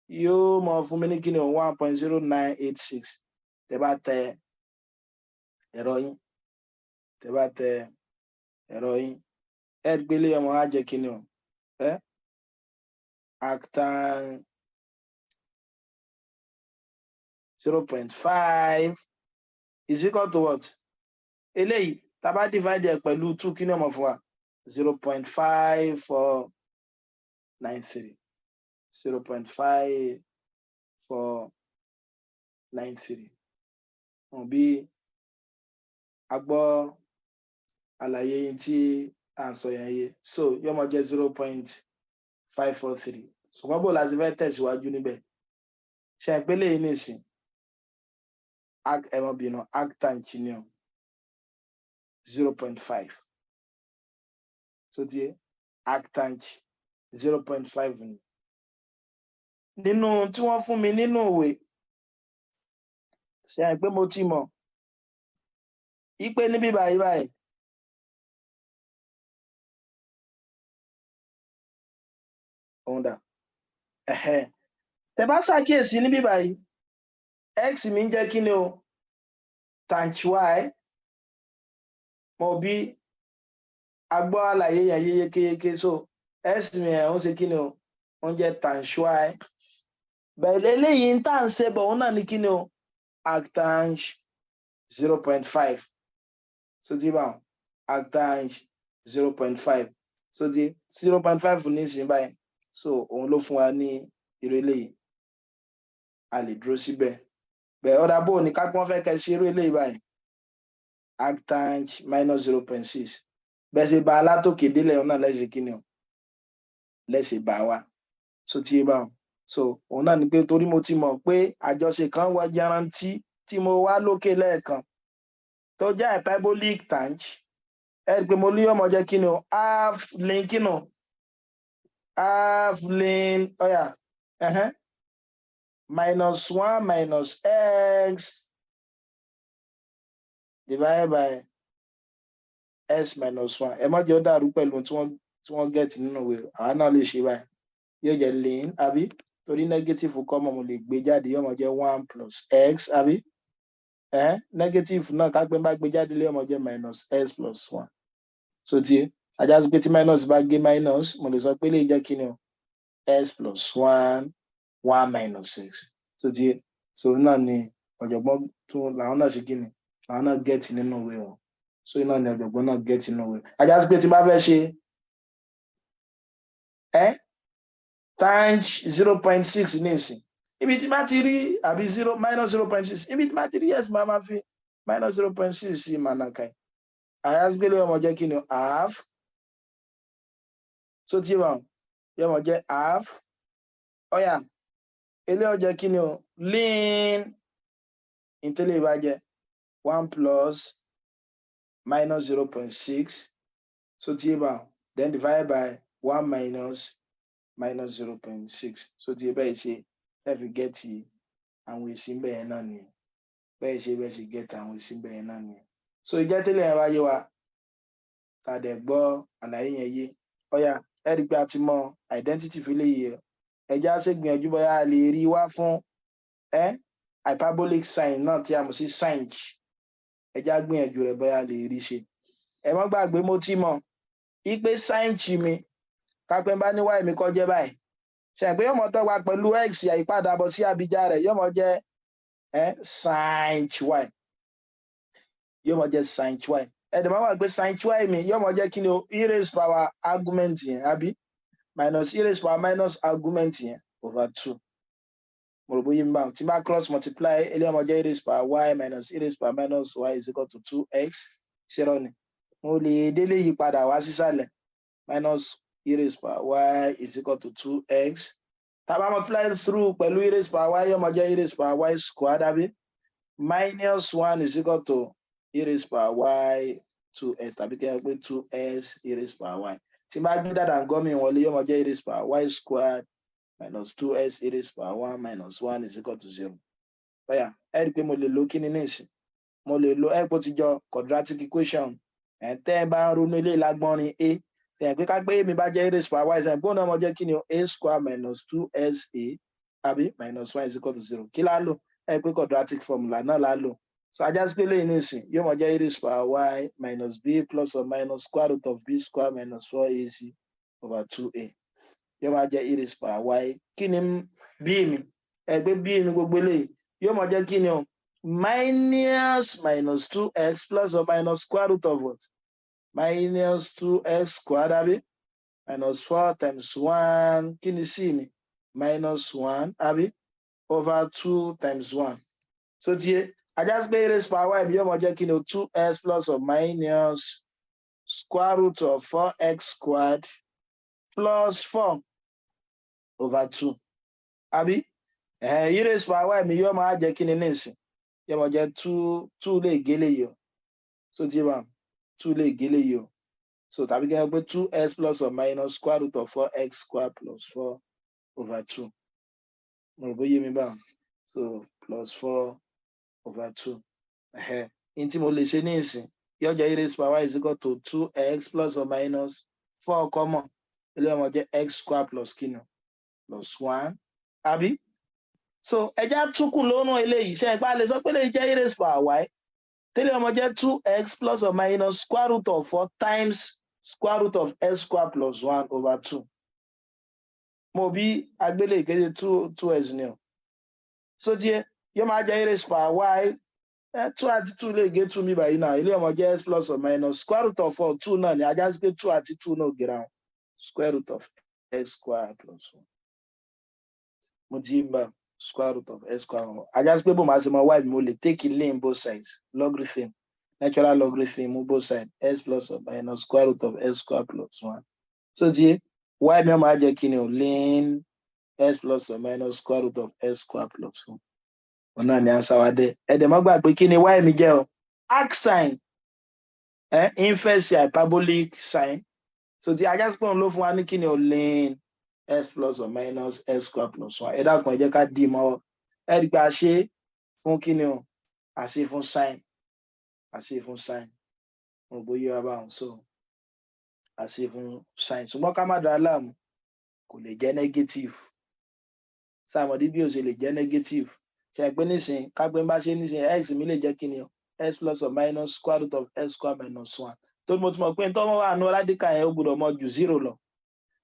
Yóò mọ fún mi ní kíni o? 1.0986. Tẹ bá tẹ ẹ̀rọ yín, tẹ bá tẹ ẹ̀rọ yín, ẹ gbélé ọmọ á jẹ kíni o? Ẹ arctan 0.5 is equal to what? Eléyìí, tá bá divide ẹ pẹ̀lú 2, kí ni ó mọ̀ fún wa? 0.5493, 0.5493. Wọn bí a gbọ́ àlàyé yín tí à ń sọ yẹn yé. So yóò mọ jẹ́ 0.543. Ṣùgbọ́n bó la ti fẹ́ tẹ̀síwájú níbẹ̀ ṣe ń pélé yìí nìsín, ẹ̀mọ́ bínú, arctanh ni o 0.5. So tiẹ̀ arctanh 0.5 ni nínú tí wọ́n fún mi nínú ìwé. Ṣe é pé mo ti mọ̀ ipe níbí báyìí báyìí, òun dà? Tẹ́ bá ṣàkíyèsí níbí báyìí, x mi ń jẹ́ kí ni o? Tanh y. Mo bí agbọ́ àlàyé yẹn yé yékéyéké. So x mi ẹ̀ ń ṣe kí ni o? Ó ń jẹ́ tanh y. Bẹ́ẹ̀ eléyìí ń tà ń ṣe bọ̀, òun náà ní kí ni o? Arctanh 0.5. So tí báwọn arctanh 0.5, so tí 0.5 ní ìsìn báyìí, so òun ló fún wa ní irú eléyìí. A lè dúró síbẹ̀ bẹ́ẹ̀. Ọ̀dà bò ní ká pọ́n fẹ́ kẹ́ ṣe irú eléyìí báyìí, arctanh minus 0.6. Bẹ́ẹ̀ ṣe bá alátòkè délẹ̀, òun náà lẹ́sẹ̀ kí ni o? Lẹ́sẹ̀ bá wa. So tí báwọn, so òun náà ni pé torí mo ti mọ̀ pé àjọṣe kan wá jarantí tí mo wá lókè lẹ́ẹ̀kan tó jẹ́ hyperbolic tanh, ẹ rí i pé mo ní ọmọ jẹ́ kí ni o? Half ln kí ni o? Half ln, ọ̀yà, minus one minus x divided by x minus one. Ẹ má jẹ́ ó dàrú pẹ̀lú tí wọ́n get nínú ìwé. Àwa náà lè ṣe báyìí. Yóò jẹ́ ln, àbí? Torí negative kọ́ mọ̀, mo lè gbé jáde, yóò mọ̀ jẹ́ one plus x, àbí? Negative náà, ká pé bá gbé jáde lé, ọmọ jẹ́ minus x plus one. So tí ajá sí pé tí minus bá gé minus, mo lè sọ pé lè jẹ́ kí ni o? X plus one, one minus x. So tí so náà ni ọ̀jọ̀gbọ́n tó làwọn náà ṣe kí ni làwọn náà get nínú ìwé wọn. So náà ni ọ̀jọ̀gbọ́n náà get nínú ìwé. Ajá sí pé tí n bá fẹ́ ṣe tanh 0.6 ní ìsìn, ibi tí bá ti rí àbí zero minus 0.6, ibi tí bá ti rí yes, máa fi minus 0.6 sí mànàkà. Àyàsígbélé ọmọ jẹ́ kí ni? Half. So tí wọn yọmọ jẹ́ half, ọ̀yà, ilé ọjọ́ kí ni o? Ln ìtẹ́lẹ̀ ìbá jẹ́ one plus minus 0.6. So tí bá then divide by one minus minus 0.6. So tí bẹ́ẹ̀ ṣe ẹ fi get àwọn èsì bẹ́ẹ̀ náà nìyẹn. Bẹ́ẹ̀ ṣe get àwọn èsì bẹ́ẹ̀ náà nìyẹn. So ìjẹ́ tẹ́lẹ̀ yẹn wá yé wa, tá a dẹ̀ gbọ́ àlàyé yẹn yé, ọ̀yà, ẹ rí i pé a ti mọ identity fi léyìí. Ẹ já ṣe gbìyànjú bóyá a lè rí wá fún ẹ hyperbolic sin náà tí a mọ̀ sí sinh. Ẹ já gbìyànjú rẹ̀ bóyá a lè rí ṣe. Ẹ má gbàgbé, mo ti mọ̀ ipe sinh mi, kápẹ́ bá ní y mi kọ́ jẹ́ báyìí, ṣe pé yóò mọ dọ́gba pẹ̀lú x, àyípadàbọ̀ sí abijá rẹ̀ yóò mọ jẹ́ ẹ sinh y, yóò mọ jẹ́ sinh y. Ẹ dẹ̀ máa wà pé sinh y mi yóò mọ jẹ́ kí ni o? E raised power argument yẹn, àbí minus e raised power minus argument yẹn over two. Mo rò bóyá mi bá tí bá cross multiply, eléyìí ọmọ jẹ́ e raised power y minus e raised power minus y is equal to two x. Ṣé ni mo lè délé yí padà wá sísàlẹ̀? Minus e raised power y is equal to two x. Tá a bá multiply through pẹ̀lú e raised power y, yóò máa jẹ́ e raised power y squared, àbí? Minus one is equal to e raised power y two s, tàbí kí n pé two s e raised power y. Tí n bá gbé dàdà ngọ́mì wọlé, yóò máa jẹ́ e raised power y squared minus two s e raised power one minus one is equal to zero. Ọ̀yà, ẹ rí i pé mo lè lo kíni ní ìsìn? Mo lè lo ẹ pé ó ti jọ quadratic equation. Ẹ̀ tẹ́ ẹ bá ń ronú ilé ìlágbọ́nrin a ẹ̀ pé ká pé mi bá jẹ́ e raised power y, ẹ̀ gbọ́n náà mo jẹ́ kíni o? A square minus two s a. Àbí minus one is equal to zero. Kí la lò? Ẹ pé quadratic formula náà la lò. So á já sí pé lẹ́yìn nísìn yóò máa jẹ́ e raised power y minus b plus or minus square root of b square minus four ac over two a. Yóò máa jẹ́ e raised power y. Kí ni b mi? Ẹ pé b mi, gbogbo eléyìí yóò máa jẹ́ kí ni o? Minus minus two x plus or minus square root of what? Minus two x squared, àbí? Minus four times one. Kí ni c mi? Minus one, àbí? Over two times one. So tiye á já sí pé e raised power y mi yóò máa jẹ́ kí ni o? Two x plus or minus square root of four x squared plus four over two, àbí? E raised power y mi yóò máa jẹ́ kí ni nísìn? Yóò máa jẹ́ two. Two lè gé léyìí o. So tí bá two lè gé léyìí o. So tàbí kí wọ́n pé two x plus or minus square root of four x square plus four over two. Mo rò bóyá mi báwọn. So plus four over two. Ní tí mo lè ṣe ní ìsìn yóò jẹ́ e raised power is equal to two x plus or minus four common, eléyìí máa jẹ́ x square plus kí ni? Plus one, àbí? So ẹja túkù lónú eléyìí. Ṣe ẹgbàá lè sọ pé eléyìí jẹ́ e raised power y tẹ́lẹ̀ máa jẹ́ two x plus or minus square root of four times square root of x square plus one over two? Mo bí agbélé ìkéde two two x ni o. So tiẹ̀ yóò máa jẹ́ e raised power y. Two àti two lè gé two mi báyìí náà. Eléyìí máa jẹ́ x plus or minus square root of four, two náà ni. Á já sí pé two àti two náà gera wọn, square root of x square plus one. Mo ti ń bá square root of x square one. Á já sí pé bó máa ṣe mọ y mi, mo lè take ln both sides, logarithm, natural logarithm both sides, x plus or minus square root of x square plus one. So ti y mi máa jẹ́ kí ni o? Ln x plus or minus square root of x square plus one. Òun náà ni answer wa dé. Ẹ dẹ̀ má gbàgbé kí ni y mi jẹ́ o? Arc sin, inverse hyperbolic sin. So ti á já sí pé òun ló fún wa ní kí ni o? Ln x plus or minus x square plus one. Ẹ dákun, ẹ jẹ́ ká dì í mọ́. Ẹ rí i pé a ṣe fún kí ni o? A ṣe fún sin, a ṣe fún sin. Mo bóyá wa báwọn. So a ṣe fún sin, ṣùgbọ́n ká má dara láàmú, kò lè jẹ́ negative. Sàmọ̀dí bí o ṣe lè jẹ́ negative? Ṣe pé nísìn kápẹ́ ń bá ṣe nísìn, x mi lè jẹ́ kí ni o? X plus or minus square root of x square minus one, tó mo ti mọ̀ pé tó wà nù radical yẹn, ó gbọ́dọ̀ mọ ju zero lọ.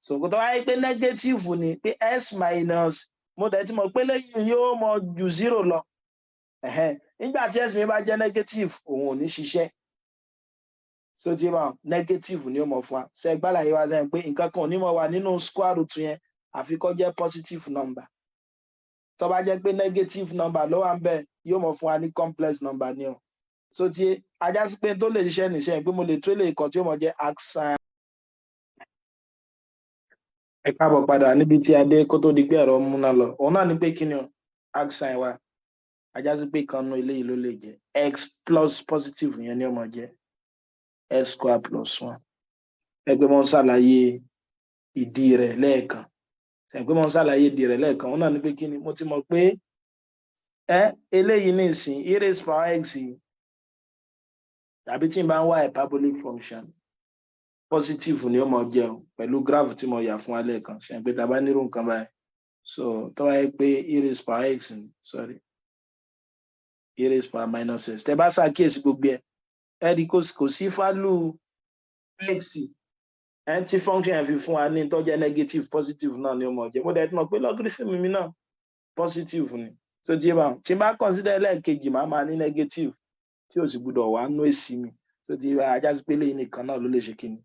So kò tó wáyé pé negative ni, pé x minus, mo dẹ̀ ti mọ̀ pé lẹ́yìn yóò mọ ju zero lọ. Nígbà tí x mi bá jẹ́ negative, òun ò ní ṣiṣẹ́. So tí wọn negative ni ó mọ̀ fún wa. Ṣe gbàlàyé wa sẹ́yìn pé nǹkan kan ò ní mọ̀ wà nínú square root yẹn àfi kó jẹ́ positive number? Tó bá jẹ́ pé negative number ló wà ń bẹ̀, yóò mọ̀ fún wa ní complex number ni o. So tí á já sí pé tó lè ṣiṣẹ́ nìṣẹ́ pé mo lè tó lè kọ tí ó mọ̀ jẹ́ arcsin. Ẹ káàbọ̀ padà. Níbi tí a dé kó tó di pé ẹ̀rọ múná lọ, òun náà ni pé kí ni o? Arcsin wa, á já sí pé kan nú eléyìí ló lè jẹ́. X plus positive yẹn ni ó mọ̀ jẹ́ x square plus one. Ẹgbẹ́ mọ́ ń ṣàlàyé ìdí rẹ̀ lẹ́ẹ̀kan. Ẹgbẹ́ mọ́ ń ṣàlàyé ìdí rẹ̀ lẹ́ẹ̀kan. Òun náà ni pé kí ni? Mo ti mọ̀ pé ẹ eléyìí nísìn, e raised power x yìí, tàbí tí n bá ń wá hyperbolic function, positive ni ó mọ jẹ́ o, pẹ̀lú graph tí mo yà fún wa lẹ́ẹ̀kan. Ṣe pé tá a bá nírú nǹkan báyìí, so tó bá yẹ pé e raised power x ni, sorry, e raised power minus x, tẹ bá ṣàkíyèsí gbogbo ẹ, ẹ rí kò sí value x ẹ tí function yẹn fi fún wa ní tó jẹ́ negative. Positive náà ni ó mọ̀ jẹ́. Mo dẹ̀ ti mọ̀ pé logarithm mi náà positive ni. So tí bá tí n bá consider ẹlẹ́ẹ̀kejì, màá máa ní negative tí ò sì gbúdọ̀ wà nú èsì mi. So tí á já sí pé eléyìí nìkan náà ló lè ṣe kíni,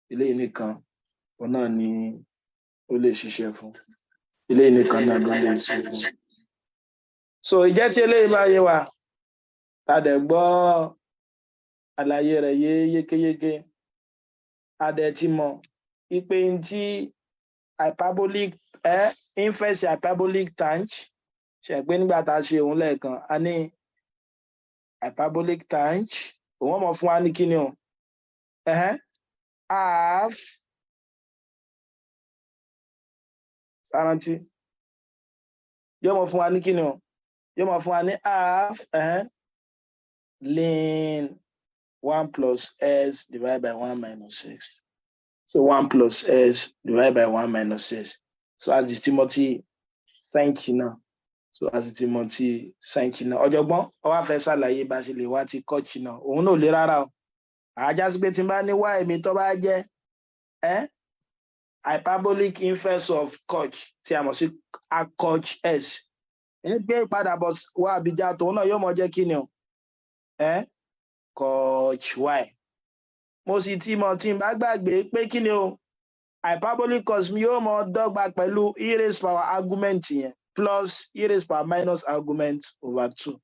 eléyìí nìkan òun náà ni ó lè ṣiṣẹ́ fún, eléyìí nìkan náà ló lè ṣe fún. So ìjẹ́ tí eléyìí bá yé wa, ta dẹ̀ gbọ́ àlàyé rẹ̀ yé yékéyéké, a dẹ̀ ti mọ̀ ipe tí hyperbolic inverse hyperbolic tanh, ṣe pé nígbà tá a ṣe òun lẹ́ẹ̀kan, a ní hyperbolic tanh, òun mọ̀ fún wa ní kíni o? Half sárántí yóò mọ̀ fún wa ní kíni o? Yóò mọ̀ fún wa ní half ln one plus x divided by one minus x. So one plus x divided by one minus x. So as the Timothy. Sinh náà. So a sì ti mọ̀ ti sinh náà. Ọ̀jọ̀gbọ́n ó wá fẹ́ ṣàlàyé bá a ṣe lè wá ti cosh náà. Òun náà ò le rárá o. Á já sí pé tí n bá ní y mi tó bá jẹ́ hyperbolic inverse of cosh, tí a mọ̀ sí arccosh x, ní gbé ìpadàbọ̀ wá àbíjà tòun náà yóò mọ jẹ́ kí ni o? Cosh y. Mo sì ti mọ̀, tí n bá gbàgbé, pé kí ni o? Hyperbolic cos mi yóò mọ dọ́gba pẹ̀lú e raised power argument yẹn plus e raised power minus argument over two.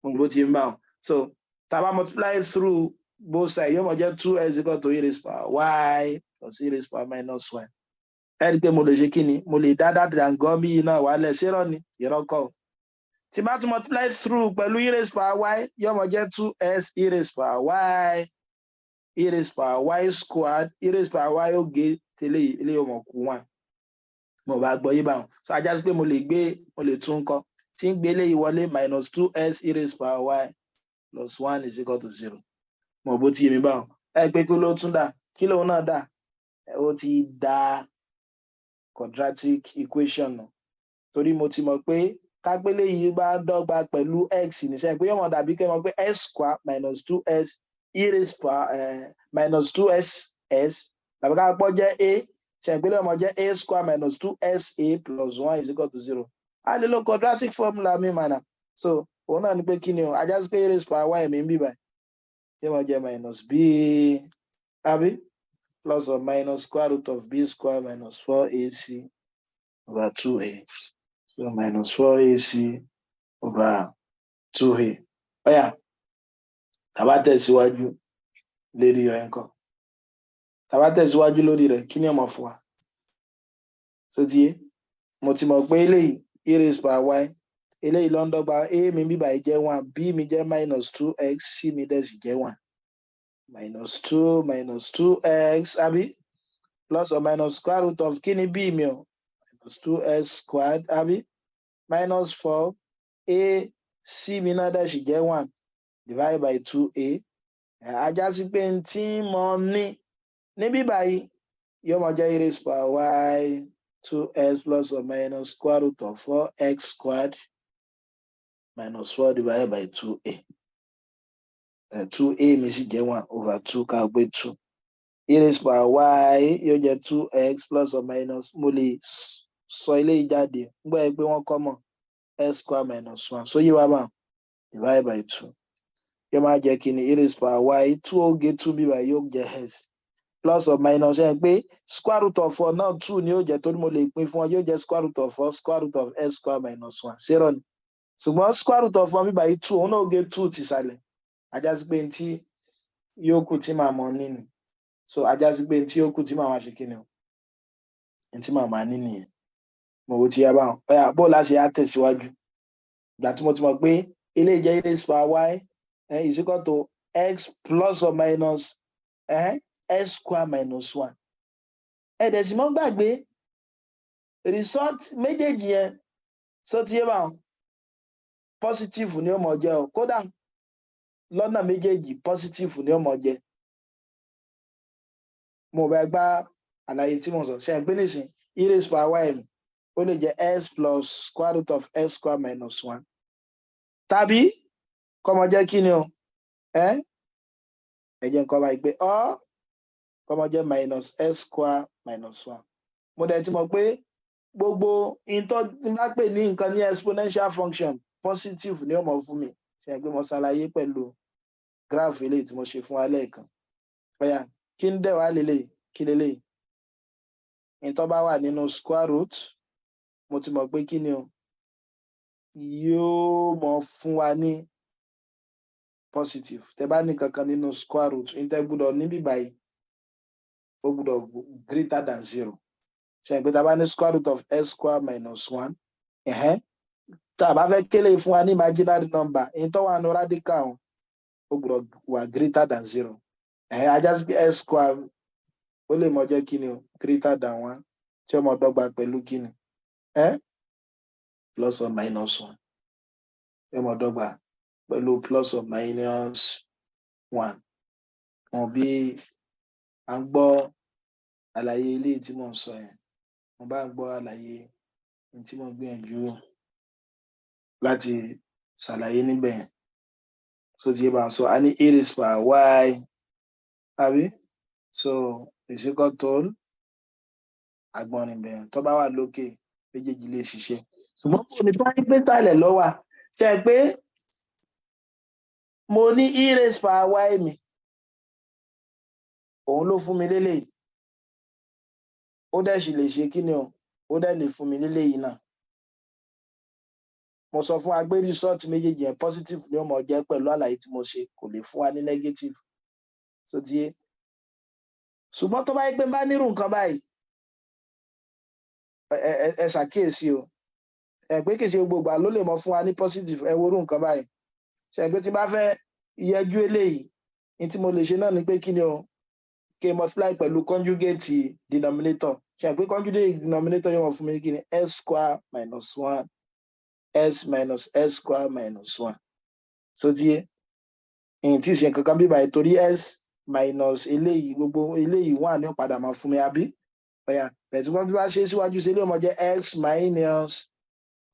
Mo gbó ti ń bá wọn. So tá a bá multiply through both sides, yóò mọ jẹ́ two x equal to e raised power y plus e raised power minus y. Ẹ rí i pé mo lè ṣe kí ni? Mo lè dá dàngọ́mí yìí náà wálẹ̀. Ṣé rọ ni? Irọ́ kọ́ o. Tí bá tún multiply through pẹ̀lú e raised power y, yóò mọ jẹ́ two x e raised power y e raised power y squared. E raised power y ó gé tẹ́lẹ̀, ilé yóò mọ̀ kú one. Mo bá gbọ́ yí báwọn. So á já sí pé mo lè gbé, mo lè tún kọ́ tí ń gbé eléyìí wọlé: minus two x e raised power y plus one is equal to zero. Mo bó ti yé mi báwọn. Ẹ pé kí ló tún dà? Kí lóun náà dà? Ó ti dà quadratic equation nù, torí mo ti mọ̀ pé kápẹ́lẹ́ yìí bá dọ́gba pẹ̀lú x níṣẹ́ pé yóò mọ̀ dàbí kẹ́ mọ̀ pé x square minus two x e raised power minus two s s, tàbí ká pọ̀ jẹ́ a ṣe ìpínlẹ̀ ọmọ jẹ́ a square minus two s a plus one is equal to zero. A lè lo quadratic formula mi mànà. So òun náà ni pé kí ni o? Á já sí pé a raised power y mi ń bì báyìí yóò máa jẹ́ minus b, àbí plus or minus square root of b square minus 4ac over 2a. So minus 4ac over 2a. Ó yá, tá bá tẹ̀síwájú lérí rẹ̀ ńkọ́? Tá bá tẹ̀síwájú lórí rẹ̀, kí ni ó máa fún wa? So ti yé, mo ti mọ̀ pé eléyìí, e raised power y, eléyìí ló ń dọ́gba. A mi bíbà yìí jẹ́ one, b mi jẹ́ minus two x, c mi dẹ̀ sì jẹ́ one. Minus two minus two x, àbí plus or minus square root of kí ni b mi o? Minus two x squared, àbí minus four a, c mi náà dẹ̀ sì jẹ́ one, divided by two a. Á já sí pé n tí mo ní níbí báyìí yóò máa jẹ́ e raised power y two x plus or minus square root of four x squared minus four divided by two a. Two a mi sì jẹ́ one over two, ká gbé two. E raised power y yóò jẹ́ two x plus or minus, mo lè sọ eléyìí jáde nígbà yẹn pé wọ́n kọ́ mọ̀ x square minus one. So yí wa bá divided by two, yóò máa jẹ́ kí ni? E raised power y, two ó gé two bíbá, yóò jẹ́ x plus or minus ẹ̀ pé square root of four náà, two ni yóò jẹ́, torí mo lè pín fún ọ, yóò jẹ́ square root of four square root of x square minus one. Zero ni, ṣùgbọ́n square root of four bíbá yìí, two, òun náà gé two tìsàlẹ̀. Á já sí pé tí yóò kù tí màá mọ níní. So á já sí pé tí yóò kù tí màá máa ṣe kí ni o? Tí màá máa ní nìyẹn. Mo wo ti yá báwọn. Ó yá, bó láṣẹ á tẹ̀síwájú? Ìgbà tí mo ti mọ̀ pé eléyìí jẹ́ e raised power y is equal to x plus or minus x square minus one. Ẹ dẹ̀ sì mọ́ gbàgbé result méjèèjì yẹn. So ti yé báwọn, positive ni ó mọ̀ jẹ́ o. Kódà lọ́nà méjèèjì, positive ni ó mọ̀ jẹ́. Mo bá gbá àlàyé tí mo sọ ṣe ń pín nísìn, e raised power y ó lè jẹ́ x plus square root of x square minus one, tàbí kó máa jẹ́ kí ni o? Ẹ jẹ́ nǹkan báyìí pé ọ kó máa jẹ́ minus x square minus one. Mo dẹ̀ ti mọ̀ pé gbogbo ìtọ́ bá pè ní nǹkan ní exponential function, positive ni ó mọ̀ fún mi. Ṣe é pé mo ṣàlàyé pẹ̀lú graph eléyìí tí mo ṣe fún wa lẹ́ẹ̀kan? Ó yá, kí ń dẹ̀ wá lélẹ̀? Kí lélẹ̀? Ìtọ́ bá wà nínú square root, mo ti mọ̀ pé kí ni o? Yóò mọ̀ fún wa ní positive. Tẹ bá ní kankan nínú square root, ní tẹ gbọ́dọ̀ níbí báyìí, ó gbọ́dọ̀ greater than zero. Ṣe é pé tá a bá ní square root of x square minus one, tá a bá fẹ́ kélé fún wa ní imaginary number, ní tó wà ní radical, ó gbọ́dọ̀ wà greater than zero. Á já sí pé x square ó lè mọ jẹ́ kí ni o? Greater than one, tí ó mọ dọ́gba pẹ̀lú kí ni? Plus or minus one, tí ó mọ dọ́gba pẹ̀lú plus or minus one. Wọn bí à ń gbọ́ àlàyé ilé tí mò ń sọ yẹn, mo bá ń gbọ́ àlàyé. Ní tí mo gbìyànjú láti ṣàlàyé níbẹ̀ yẹn, so ti yé bá so a ní e raised power y, àbí? So is equal to agbọ́n níbẹ̀ yẹn. Tó bá wà lókè, méjèèjì lè ṣiṣẹ́, ṣùgbọ́n kò ní bá ní pé sàlẹ̀ ló wà. Ṣe pé mo ní e raised power y mi, òun ló fún mi léléyìí, ó dẹ̀ sì lè ṣe kí ni o, ó dẹ̀ lè fún mi léléyìí náà. Mo sọ fún wa pé result méjèèjì yẹn, positive ni ó mọ̀ jẹ́. Pẹ̀lú àlàyé tí mo ṣe, kò lè fún wa ní negative, so ti yé. Ṣùgbọ́n tó bá yẹ pé n bá nírú nǹkan báyìí, ẹ ṣàkíyèsí o, ẹ pé kìí ṣe gbogbo ìgbà ló lè mọ fún wa ní positive. Ẹ wo irú nǹkan báyìí, ṣe pé tí n bá fẹ́ yẹjú eléyìí, ní tí mo lè ṣe náà ni pé kí ni o, kí n multiply pẹ̀lú conjugate denominator. Ṣe pé conjugate denominator yóò wọ́n fún mi ní kí ni? S square minus one, s minus s square minus one. So ti yé, ìyìn tí ì ṣe nǹkan kan bí báyìí, torí s minus eléyìí, gbogbo eléyìí, one ní ó padà máa fún mi, àbí? Ọ̀yà bẹ̀tí wọ́n bí wá ṣe síwájú sí, eléyìí máa jẹ́ s minus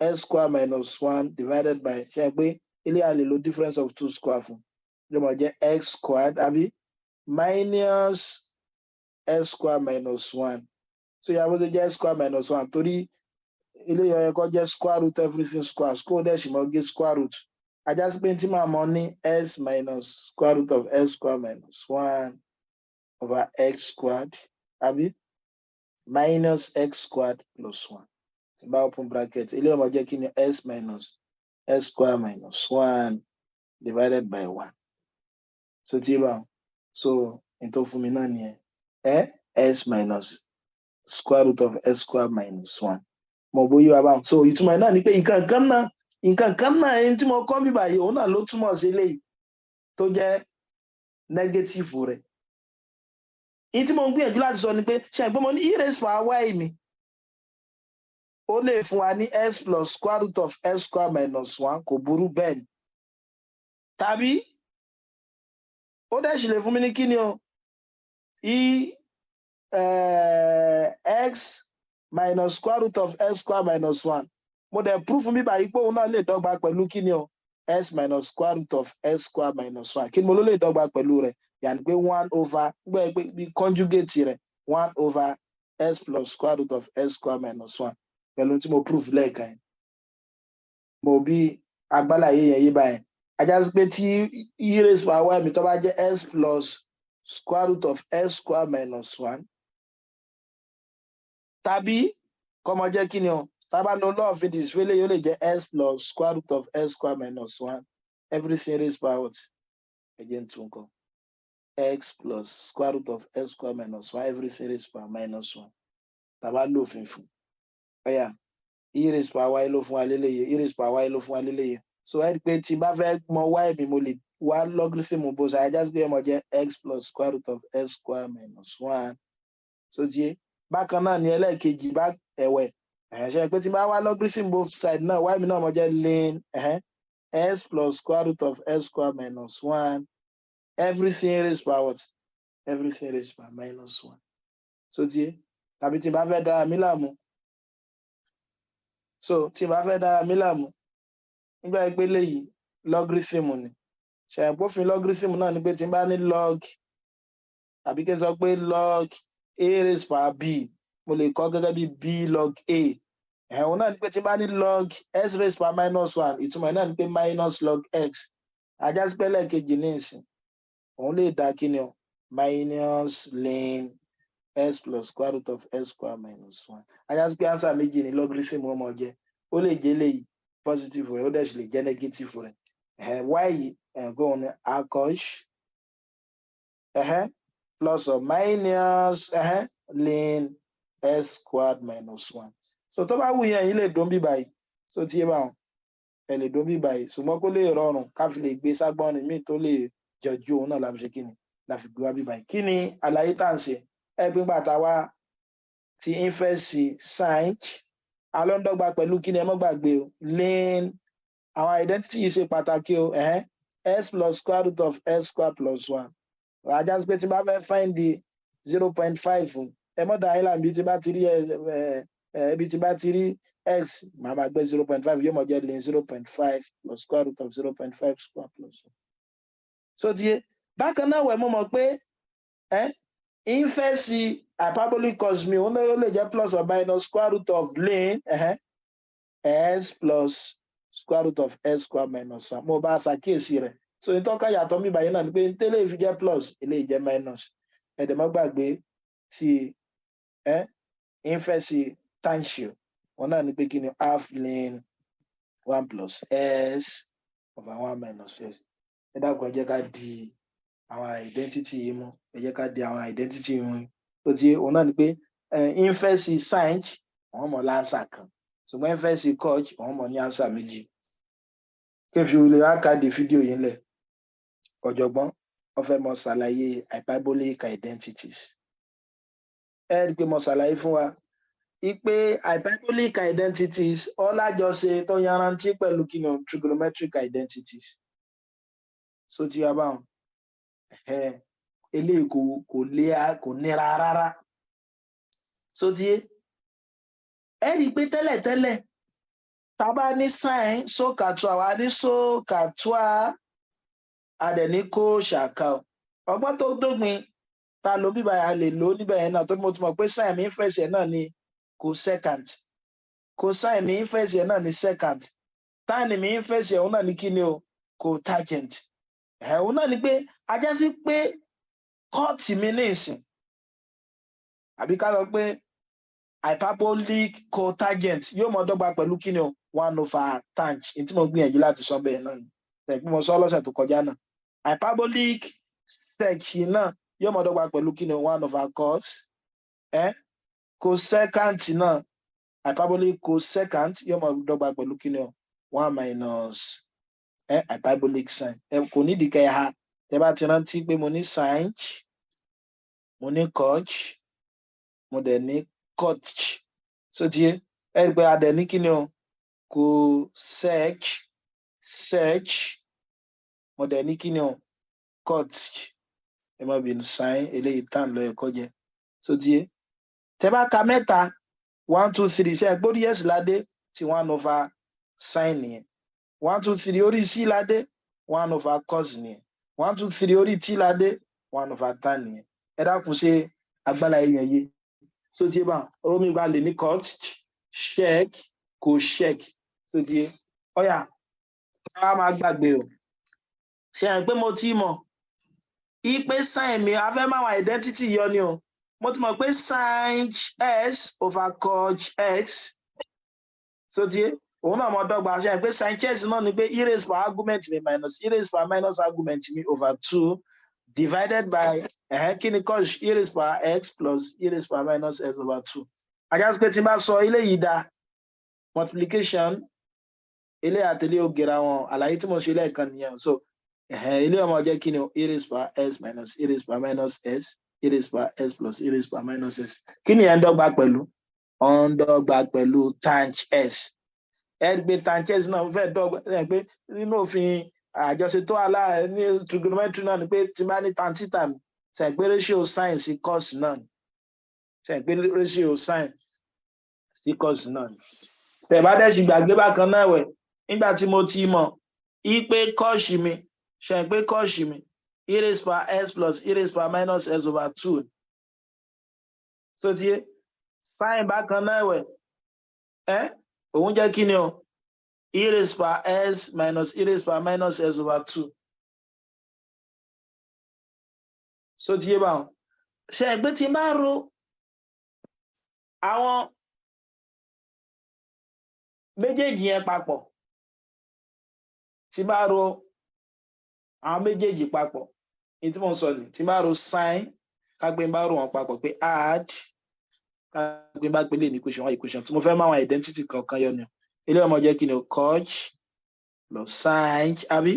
s square minus one divided by, ṣe pé eléyìí, a lè lo difference of two square fún, yóò máa jẹ́ x squared, àbí, minus s square minus one. So ìyàwó ṣe jẹ́ s square minus one, torí eléyìí ó yẹ kó jẹ́ square root everything square, square dẹ̀ sì mọ́ gé square root, á já sí pé tí màá mọ ní s minus square root of s square minus one over x squared, àbí, minus x squared plus one. Tí n bá open bracket, eléyìí ó máa jẹ́ kí ni? S minus s square minus one divided by one. So tí bá so n tó fún mi náà nìyẹn, ẹ s minus square root of s square minus one. Mo bóyá wa báwọn. So ìtumọ̀ náà ni pé nǹkan kan náà ẹni tí mo kọ́ bí báyìí, òun náà ló túmọ̀ sí eléyìí tó jẹ́ negative rẹ̀. Ìyí tí mo ń gbìyànjú láti sọ ni pé, ṣe àìpé mo ní e raised power y mi, ó lè fún wa ní s plus square root of s square minus one, kò burú bẹ́ẹ̀ ni, tàbí ó dẹ̀ sì lè fún mi ní kí ni o, e x minus square root of s square minus one. Mo dẹ̀ proof mi báyìí pé òun náà lè dọ́gba pẹ̀lú kí ni o, s minus square root of s square minus one. Kí ni mo ló lè dọ́gba pẹ̀lú rẹ̀? Yàní pé one over gbọ́ pé bí conjugate rẹ̀, one over s plus square root of s square minus one, pẹ̀lú tí mo proof lẹ́ẹ̀kan yẹn. Mo bí agbálàyé yẹn yé báyẹn. Á já sí pé tí e raised power mi tó bá jẹ́ s plus square root of s square minus one, tàbí kó máa jẹ́ kí ni o, tá a bá lo law of indices fẹ́lẹ́, yóò lè jẹ́ s plus square root of s square minus one everything raised by what? Ẹ jẹ́ n tún nǹkan, x plus square root of s square minus one everything raised by minus one. Tá a bá lòfin fún, ọ̀yà, e raised power y ló fún wa léléyìí, e raised power y ló fún wa léléyìí. So ẹ rí i pé tí n bá fẹ́ mọ y mi, mo lè wá logarithm bó ṣe, á já sí pé ó máa jẹ́ x plus square root of s square minus one. So ti bákan náà ní ẹlẹ́ẹ̀kejì bá ẹ̀wẹ̀ ẹ̀ṣẹ̀ pé tí n bá wá logarithm both side náà, y mi náà mo jẹ́ ln s plus square root of s square minus one everything raised by what? Everything raised by minus one. So ti tàbí tí n bá fẹ́ dára mi láàmú, so tí n bá fẹ́ dára mi láàmú nígbà pé léyìí logarithm ni, ṣàyẹ̀pọ̀fin logarithm náà ni pé tí n bá ní log, tàbí kí n sọ pé log a raised power b, mo lè kọ gẹ́gẹ́ bí b log a. Ẹ̀hún náà ni pé tí n bá ní log s raised power minus one, ìtumọ̀ náà ni pé minus log x. Á já sí pé lẹ́ẹ̀kejì ní ìsìn, òun lè dá kí ni o, minus ln s plus square root of s square minus one. Á já sí pé answer méjì ní logarithm wọn mọ̀ jẹ́. Ó lè jẹ́ léyìí positive rẹ̀, ó dẹ̀ sì lè jẹ́ negative rẹ̀. Y ẹ̀gbọ́n ní arccosh plus or minus ln s squared minus one. So tó bá wù yẹn, yín lè dún bí báyìí. So tí yé báwọn, ẹ lè dún bí báyìí, ṣùgbọ́n kó lè rọrùn, ká fi lè gbé ságbọ́nrin míì tó lè jọjú, òun náà la fi ṣe kíni, la fi gbé wá bí báyìí. Kí ni àlàyé tá à ń ṣe? Ẹ pín gbàtà wá ti inverse sinh alọ́ndọ́gba pẹ̀lú kí ni? Ẹ mọ́ gbàgbé o, ln, àwọn identity yìí ṣe pàtàkì o, s plus square root of s square plus one. Á já sí pé tí n bá fẹ́ find the 0.5, ẹ mọ́ dàá island bí tí bá ti rí ẹ ẹ ibi tí bá ti rí. X màá máa gbé 0.5, yóò mọ̀ jẹ́ ln 0.5 plus square root of 0.5 square plus. So ti yé bákan náà wẹ̀, mo mọ̀ pé inverse hyperbolic cos mi, òun náà lè jẹ́ plus or minus square root of ln s plus square root of s square minus one. Mo bá ṣàkíyèsí rẹ̀. So ìtọ́ka yàtọ̀ mi báyìí náà ni pé tẹ́lẹ̀ fi jẹ́ plus, eléyìí jẹ́ minus. Ẹ̀dẹ̀ má gbàgbé tí inverse tanh, wọn náà ni pé kí ni? Half ln one plus s over one minus s. Ẹ dákun, ẹ jẹ́ ká di àwọn identity yìí mú. Ẹ jẹ́ ká di àwọn identity yìí mú. Tó ti òun náà ni pé inverse sinh, wọ́n mọ̀ l'answer kan, ṣùgbọ́n inverse cosh, wọ́n mọ̀ ní answer méjì. Kí n fi lè wá ká di fídíò yìí ńlẹ̀, ọ̀jọ̀gbọ́n wọ́n fẹ́ mọ ṣàlàyé hyperbolic identities. Ẹ rí i pé mo ṣàlàyé fún wa ipe hyperbolic identities ó lájọṣe tó yanrantí pẹ̀lú kí ni? Trigonometric identities. So ti wá báwọn eléyìí kò lé, kò nira rárá. So ti yé, ẹ rí i pé tẹ́lẹ̀tẹ́lẹ̀, tá a bá ní sin SOHCAHTOA, àwa ní SOHCAHTOA, a dẹ̀ ní COSHCAHTOA. Ọgbọ́n tó dógbin ta ló bíbá, a lè lò ó níbẹ̀ yẹn náà, tó mo ti mọ̀ pé sin mi inverse ẹ̀ náà ní cosecant, cosine mi inverse ẹ̀ náà ní secant, tan mi inverse ẹ̀ òun náà ní kí ni o? Cotangent. Ẹ̀ òun náà ni pé ajá sí pé cot mi ní ìsìn, àbí ká sọ pé hyperbolic cotangent yóò mọ dọ́gba pẹ̀lú kí ni o? One over tanh. Ní tí mo gbìyànjú láti sọ bẹ́ẹ̀ náà ni tẹ̀pẹ́ mo sọ lọ́sẹ̀ tó kọjá náà, hyperbolic sec náà yóò mọ dọ́gba pẹ̀lú kí ni o? One over cos. Cosecant náà, hyperbolic cosecant yóò mọ dọ́gba pẹ̀lú kí ni o? One minus hyperbolic sin. Kò nídìí kẹ́ ẹ ha. Tẹ́ bá ti rántí pé mo ní sinh, mo ní cosh, mo dẹ̀ ní cot. So ti yé, ẹ rí i pé a dẹ̀ ní kí ni o? Cosec, sec, mo dẹ̀ ní kí ni o? Cot. Ẹ má bínú, sin eléyìí tán lọ ẹ̀kọ́ jẹ. So ti yé, tẹ́ bá ka mẹ́ta, one, two, three, ṣe é gbórí s ládé tí one over sin nìyẹn. One, two, three, orí c ládé, one over cos nìyẹn. One, two, three, orí t ládé, one over tan nìyẹn. Ẹ dákun, ṣe agbára yẹn yé? So ti yé bá omi gba lè ní cot, sec, cosec. So ti yé, ọyà ká máa gbàgbé o. Ṣe é pé mo ti mọ̀ ipe sin mi, a fẹ́ máa wà identity yọ ni o. Mo ti mọ̀ pé sin x over cos x, so ti yé, òun náà mọ dọ́gba. Ṣe é pé sin x náà ni pé e raised by argument mi minus e raised by minus argument mi over two divided by kí ni cos? E raised by x plus e raised by minus x over two. Ajá sí pé tí n bá sọ eléyìí dá multiplication, ilé àtẹlé ó gera wọn. Àlàyé tí mo ṣe lẹ́ẹ̀kan nìyẹn. So ilé ọmọ jẹ́ kí ni o? E raised by s minus e raised by minus s, e raised by s plus e raised by minus s. Kí ni ẹ̀ ń dọ́gba pẹ̀lú? Ó ń dọ́gba pẹ̀lú tanh s. Ẹ rí i pé tanh s náà fẹ́ dọ́gba ẹ pé nínú òfin àjọṣe tó wà láàrin ní trigonometry náà ni pé tí n bá ní tan theta mi, ṣe pé ratio sin sí cos náà ni, ṣe pé ratio sin sí cos náà ni. Tẹ̀ bá dẹ̀ sì gbàgbé bákan náà wẹ̀, nígbà tí mo ti mọ̀ ipe cosh mi, ṣe pé cosh mi e raised by s plus e raised by minus s over two. So ti yé, sin bákan náà wẹ̀, ẹ́ òun jẹ́ kí ni o? E raised by s minus e raised by minus s over two. So ti yé báwọn, ṣe é pé tí n bá ro àwọn méjèèjì yẹn papọ̀, tí n bá ro àwọn méjèèjì papọ̀ ní tí mo ń sọ ni, tí n bá ro sin, kágbé n bá ro wọn papọ̀ pé add, kágbé n bá pélé ní equation one, equation tí mo fẹ́ máa wọn identity kankan yọ ni, ilé ọmọ jẹ́ kí ni o? Cosh plus sin, àbí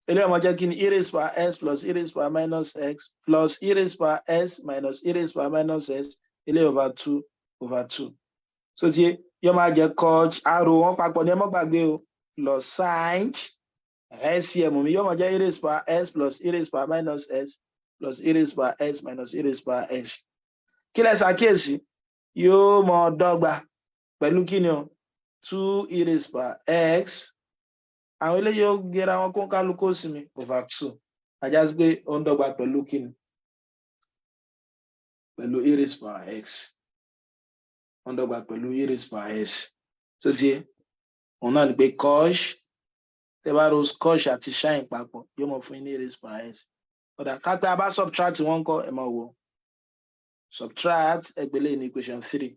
ilé ọmọ jẹ́ kí ni? E raised by s plus e raised by minus x plus e raised by s minus e raised by minus s, ilé over two over two. So ti yóò máa jẹ́ cosh, àrò wọn papọ̀ ní, ẹ mọ́ gbàgbé o, plus sin. LCM mi yóò máa jẹ́ e raised by s plus e raised by minus s plus e raised by s minus e raised by s. Kí lẹ ṣàkíyèsí? Yóò mọ dọ́gba Pẹ̀lú kí ni o? Two e raised power x, àwọn eléyìí ó gera wọn, kó kálukú sí mi, over two. Á já sí pé ó ń dọ́gba pẹ̀lú kí ni? Pẹ̀lú e raised power x. Ó ń dọ́gba pẹ̀lú e raised power x. Tó ti òun náà ni pé cosh, tẹ́ bá ro cosh àti sinh papọ̀, yóò mọ̀ fún yín ní e raised power x. Ó dà, ká pé a bá subtract wọn kọ́, ẹ máa wò, subtract ẹgbẹ̀lẹ́ ní equation three.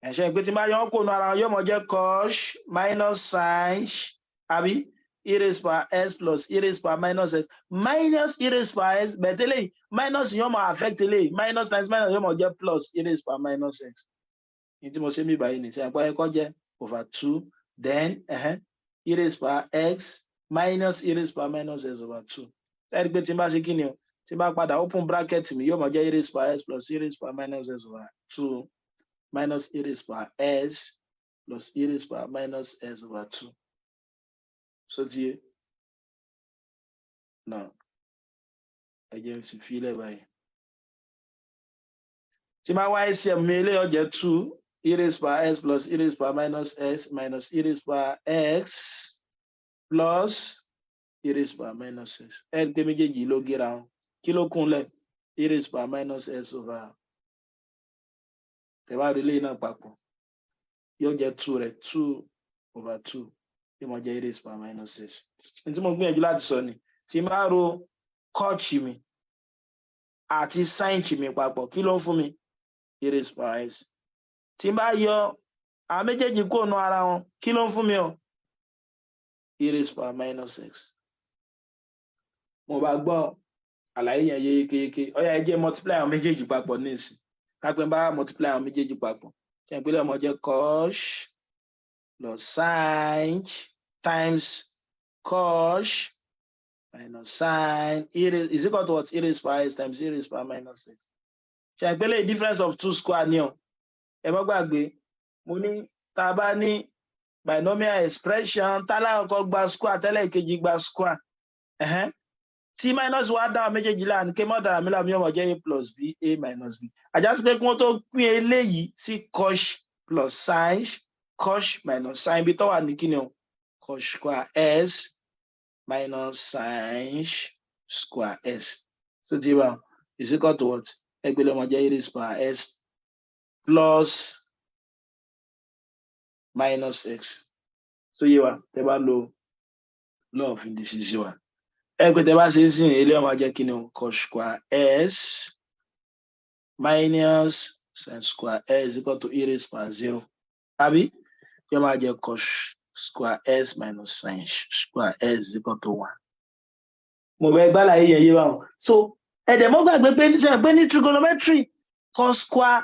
Ẹ̀ṣẹ́ pé tí n bá yọ ọ́ kó nu ara wọn, yóò mọ̀ jẹ́ cosh minus sinh, àbí e raised power x plus e raised power minus x minus e raised power x. Bẹ̀tẹ́lẹ̀ minus yóò máa affect eléyìí, minus times minus yóò máa jẹ́ plus e raised power minus x. Ní tí mo ṣe mí báyìí ní sẹ́yìn pé ẹ̀kọ́ jẹ́ over two, then e raised power x minus e raised power minus x over two. Sẹ́yìn pé tí n bá ṣe kí ni o, tí n bá padà open bracket mi, yóò máa jẹ́ e raised power x plus e raised power minus x over two minus e raised power x plus e raised power minus x over two. So ti yé now, ẹ jẹ́ n sì fi ilẹ̀ báyìí. Tí máa wá LCM mi, eléyìí ó jẹ́ two e raised power x plus e raised power minus x minus e raised power x plus e raised power minus x. Ẹ rí i pé méjèèjì ló gé ra wọn. Kí ló kúnlẹ̀? E raised power minus x over. Tẹ́ bá rí eléyìí náà papọ̀, yóò jẹ́ two rẹ̀, two over two, yóò máa jẹ́ e raised power minus x. Ní tí mo gbìyànjú láti sọ ni, tí n bá ro cosh mi àti sinh mi papọ̀, kí ló ń fún mi? E raised power x. Tí n bá yọ àwọn méjèèjì kúrò nú ara wọn, kí ló ń fún mi o? E raised power minus x. Mo bá gbọ́ àlàyé yẹn yékéyéké. Ó yá, ẹ jẹ́ multiply àwọn méjèèjì papọ̀ nísìn. Ká pé n bá multiply àwọn méjèèjì papọ̀, ṣe ìpínlẹ̀ ọmọ jẹ́ cosh plus sinh times cosh minus sin e raised is equal to what? E raised power x times e raised power minus x. Ṣe ìpínlẹ̀ difference of two square ni o. Ẹ má gbàgbé, mo ní tá a bá ní binomial expression, tálákọ̀ọ́kọ́ gba square, tẹ́lẹ̀ kejì gba square, tí minus wá dáhùn méjèèjì láàánú kí mọ́ dára mi láàmú, yóò mọ̀ jẹ́ a plus b, a minus b. Á já sí pé kí wọ́n tó pín eléyìí sí cosh plus sin, cosh minus sin, ibi tó wà ní kíni o? Cosh square s minus sin square s. So ti bá is equal to what? Ẹgbẹ́ lọ́mọ jẹ́ e raised power s plus minus x. So yé wa, tẹ́ bá lo law of indices wa, ẹ pé tẹ́ bá ṣe é sìn, ilé ọmọ jẹ́ kí ni o? Cos square s minus sin square s equal to e raised power zero, àbí yóò máa jẹ́ cos square s minus sin square s is equal to one. Mo bẹ gbálàyé yẹn yé báwọn. So ẹ̀dẹ̀ mọ́ gbàgbé pé ní sẹ́yìn pé ní trigonometry, cos square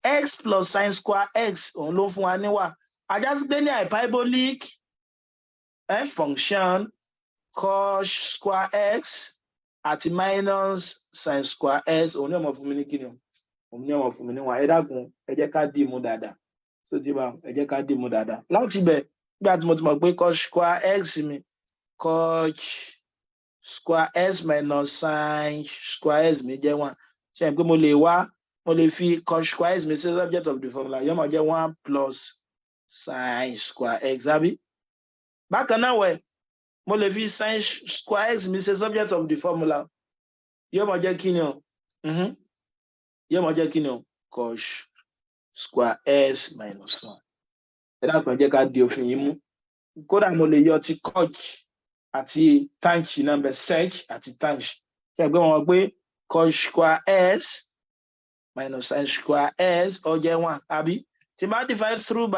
x plus sin square x, òun ló fún wa ní wà. Á já sí pé ní hyperbolic function, cos square x àti minus sin square x, òun ní ó máa fún mi ní kíni o? Òun ní ó máa fún mi ní one. Ẹ dákun, ẹ jẹ́ ká dì mú dáadáa. Tó ti bá, ẹ jẹ́ ká dì mú dáadáa. Láti ibẹ̀, nígbà tí mo ti mọ̀ pé cos square x mi, cos square x minus sin square x mi jẹ́ one, ṣe é pé mo lè wá, mo lè fi cos square x mi sí subject of the formula, yóò máa jẹ́ one plus sin square x, àbí? Bákan náà wẹ̀, mo lè fi sin square x mi ṣe subject of the formula, yóò máa jẹ́ kí ni o? Yóò máa jẹ́ kí ni o? Cos square x minus one. Ẹ dákun, ẹ jẹ́ ká di òfin yìí mú. Kódà mo lè yọ ti cosh àti tanh náà bẹ, sech àti tanh. Ṣe pé wọn pé cos square x minus sin square x, ó jẹ́ one, àbí? Tí n bá divide through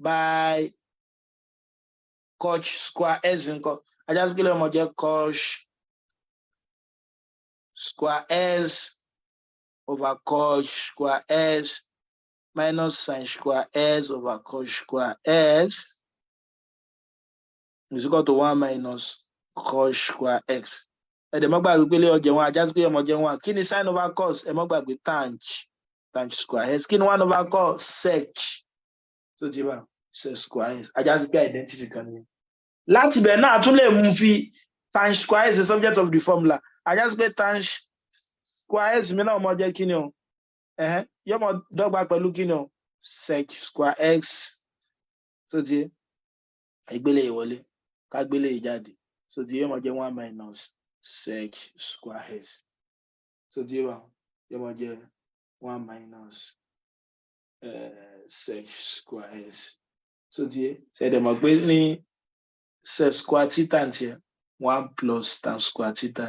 by cos square x ńkọ́? Á já sí pé ó máa jẹ́ cos square x over cos square x minus sin square x over cos square x is equal to one minus cos square x. Ẹ dẹ̀ mọ́ gbàgbé pé lé ọjọ́ wọn, á já sí pé ọmọ jẹ́ wọn. Kí ni sin over cos? Ẹ mọ́ gbàgbé, tanh, tanh square x. Kí ni one over cos? Sec. Tó ti bá sec square x. Á já sí pé identity kan ni. Láti ibẹ̀ náà, tún lè mú fi tanh square x the subject of the formula. Á já sí pé tanh square x mi náà mọ jẹ́ kí ni o? Yóò mọ dọ́gba pẹ̀lú kí ni o? Sec square x. So ti ìgbélé ìwọlé, ká gbélé ìjáde. So ti yóò mọ jẹ́ one minus sec square x. So ti yóò mọ jẹ́ one minus sec square x. So ti ṣẹ̀dẹ̀ mọ̀ pé ní sec square theta tiẹ̀, one plus tan square theta.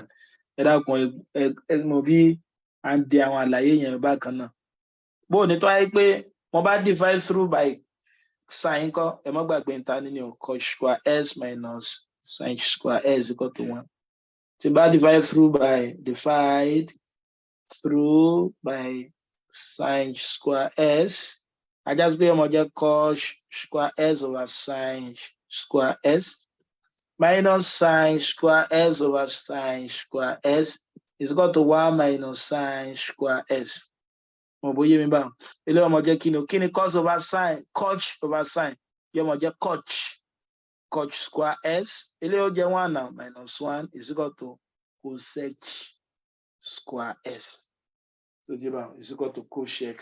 Ẹ dákun, ẹ mọ̀ bí à ń di àwọn àlàyé yẹn bákan náà. Bó o ní tó wáyé pé mo bá divide through by sin kọ́, ẹ má gbàgbé níta nínú cos square x minus sin square x equal to one. Tí bá divide through by sin square x, á já sí pé ó máa jẹ́ cos square x over sin square x minus sin square x over sin square x is equal to one minus sin square x. Mo bóyá mi báwọn. Eléyìí ó máa jẹ́ kí ni? Kí ni cos over sin? Cos over sin yóò máa jẹ́ cos square x. Eléyìí ó jẹ́ one now, minus one is equal to cosec square x. Tó jẹ́ báwọn, is equal to cosec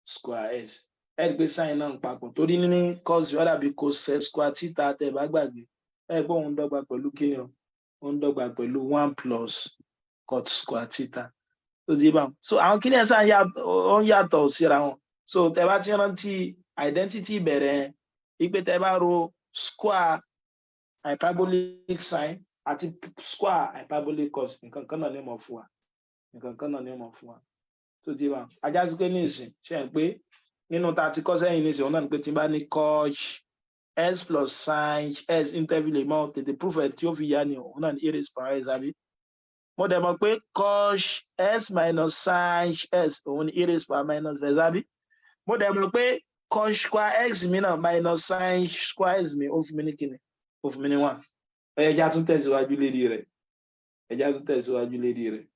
square x. Ẹ rí i pé sin náà ń papọ̀ torí ní cos yóò dàbí cosec square theta. Tẹ́ ẹ bá gbàgbé, ẹ rí i pé òun dọ́gba pẹ̀lú kí ni o? Ó ń dọ́gba pẹ̀lú one plus cot square theta. Tó ti bá wọn, so àwọn kí ni ẹ sáà ó ń yàtọ̀ síra wọn. So tẹ́ bá ti rántí identity ìbẹ̀rẹ̀ yẹn, wípé tẹ́ bá ro square hyperbolic sin àti square hyperbolic cos, nǹkan kan náà ni ó mọ̀ fún wa, nǹkan kan náà ni ó mọ̀ fún wa. Tó ti bá á já sí pé ní ìsìn ṣe ń pé nínú tá a ti kọ́ sẹ́yìn ní ìsìn, òun náà ni pé tí n bá ní cos x plus sin x, interview lè mọ tètè proof ẹ̀ tí ó fi yá ni, òun náà ní e raised power x, àbí? Mo dẹ̀ mọ̀ pé cos x minus sin x, òun ni e raised power minus x, àbí? Mo dẹ̀ mọ̀ pé cos square x mi náà minus sin square x mi, ó fún mi ní kíni? Ó fún mi ní one. Ó yá, ẹ jẹ́ á tún tẹ̀síwájú lérí rẹ̀. Ẹ jẹ́ á tún tẹ̀síwájú lérí rẹ̀.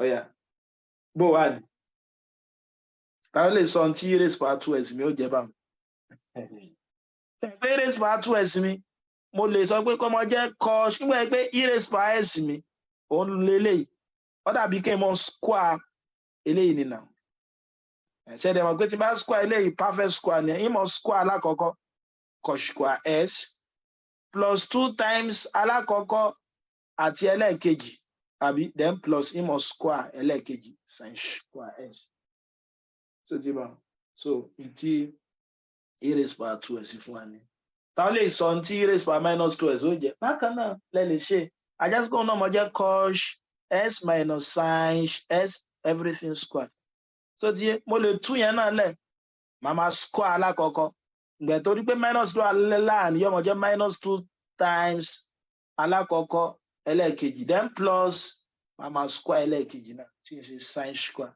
Ó yá, bó wà ní táwọn lè sọ tí e raised power two x mi ó jẹ́ báwọn? Pé e raised power two x mi, mo lè sọ pé kọ́mọ jẹ́ cos, nígbà pé e raised power x mi òun lélẹ́yìí, ó dàbí kí n mọ square eléyìí nìyà. Ṣẹ̀dẹ̀ mọ̀ pé tí n bá square eléyìí, perfect square ni ìmọ̀ square alákọ̀ọ́kọ́, cos square x plus two times alákọ̀ọ́kọ́ àti ẹlẹ́ẹ̀kejì, àbí? Then plus ìmọ̀ square ẹlẹ́ẹ̀kejì, sin square x. So ti bá so ntí e raised power two x fún wa ni. Táwọn lè sọ ntí e raised power minus two x ó jẹ? Bákan náà lẹ lè ṣe, á já sí pé náà mo jẹ́ cos x minus sin x, everything square. So ti mo lè tú yẹn náà lẹ̀, màá máa square alákọ̀ọ́kọ́ ìgbẹ́, torí pé minus two alẹ́ láàrin, yóò mọ̀ jẹ́ minus two times alákọ̀ọ́kọ́, ẹlẹ́ẹ̀kejì, then plus màá máa square ẹlẹ́ẹ̀kejì náà, tí n ṣe sin square.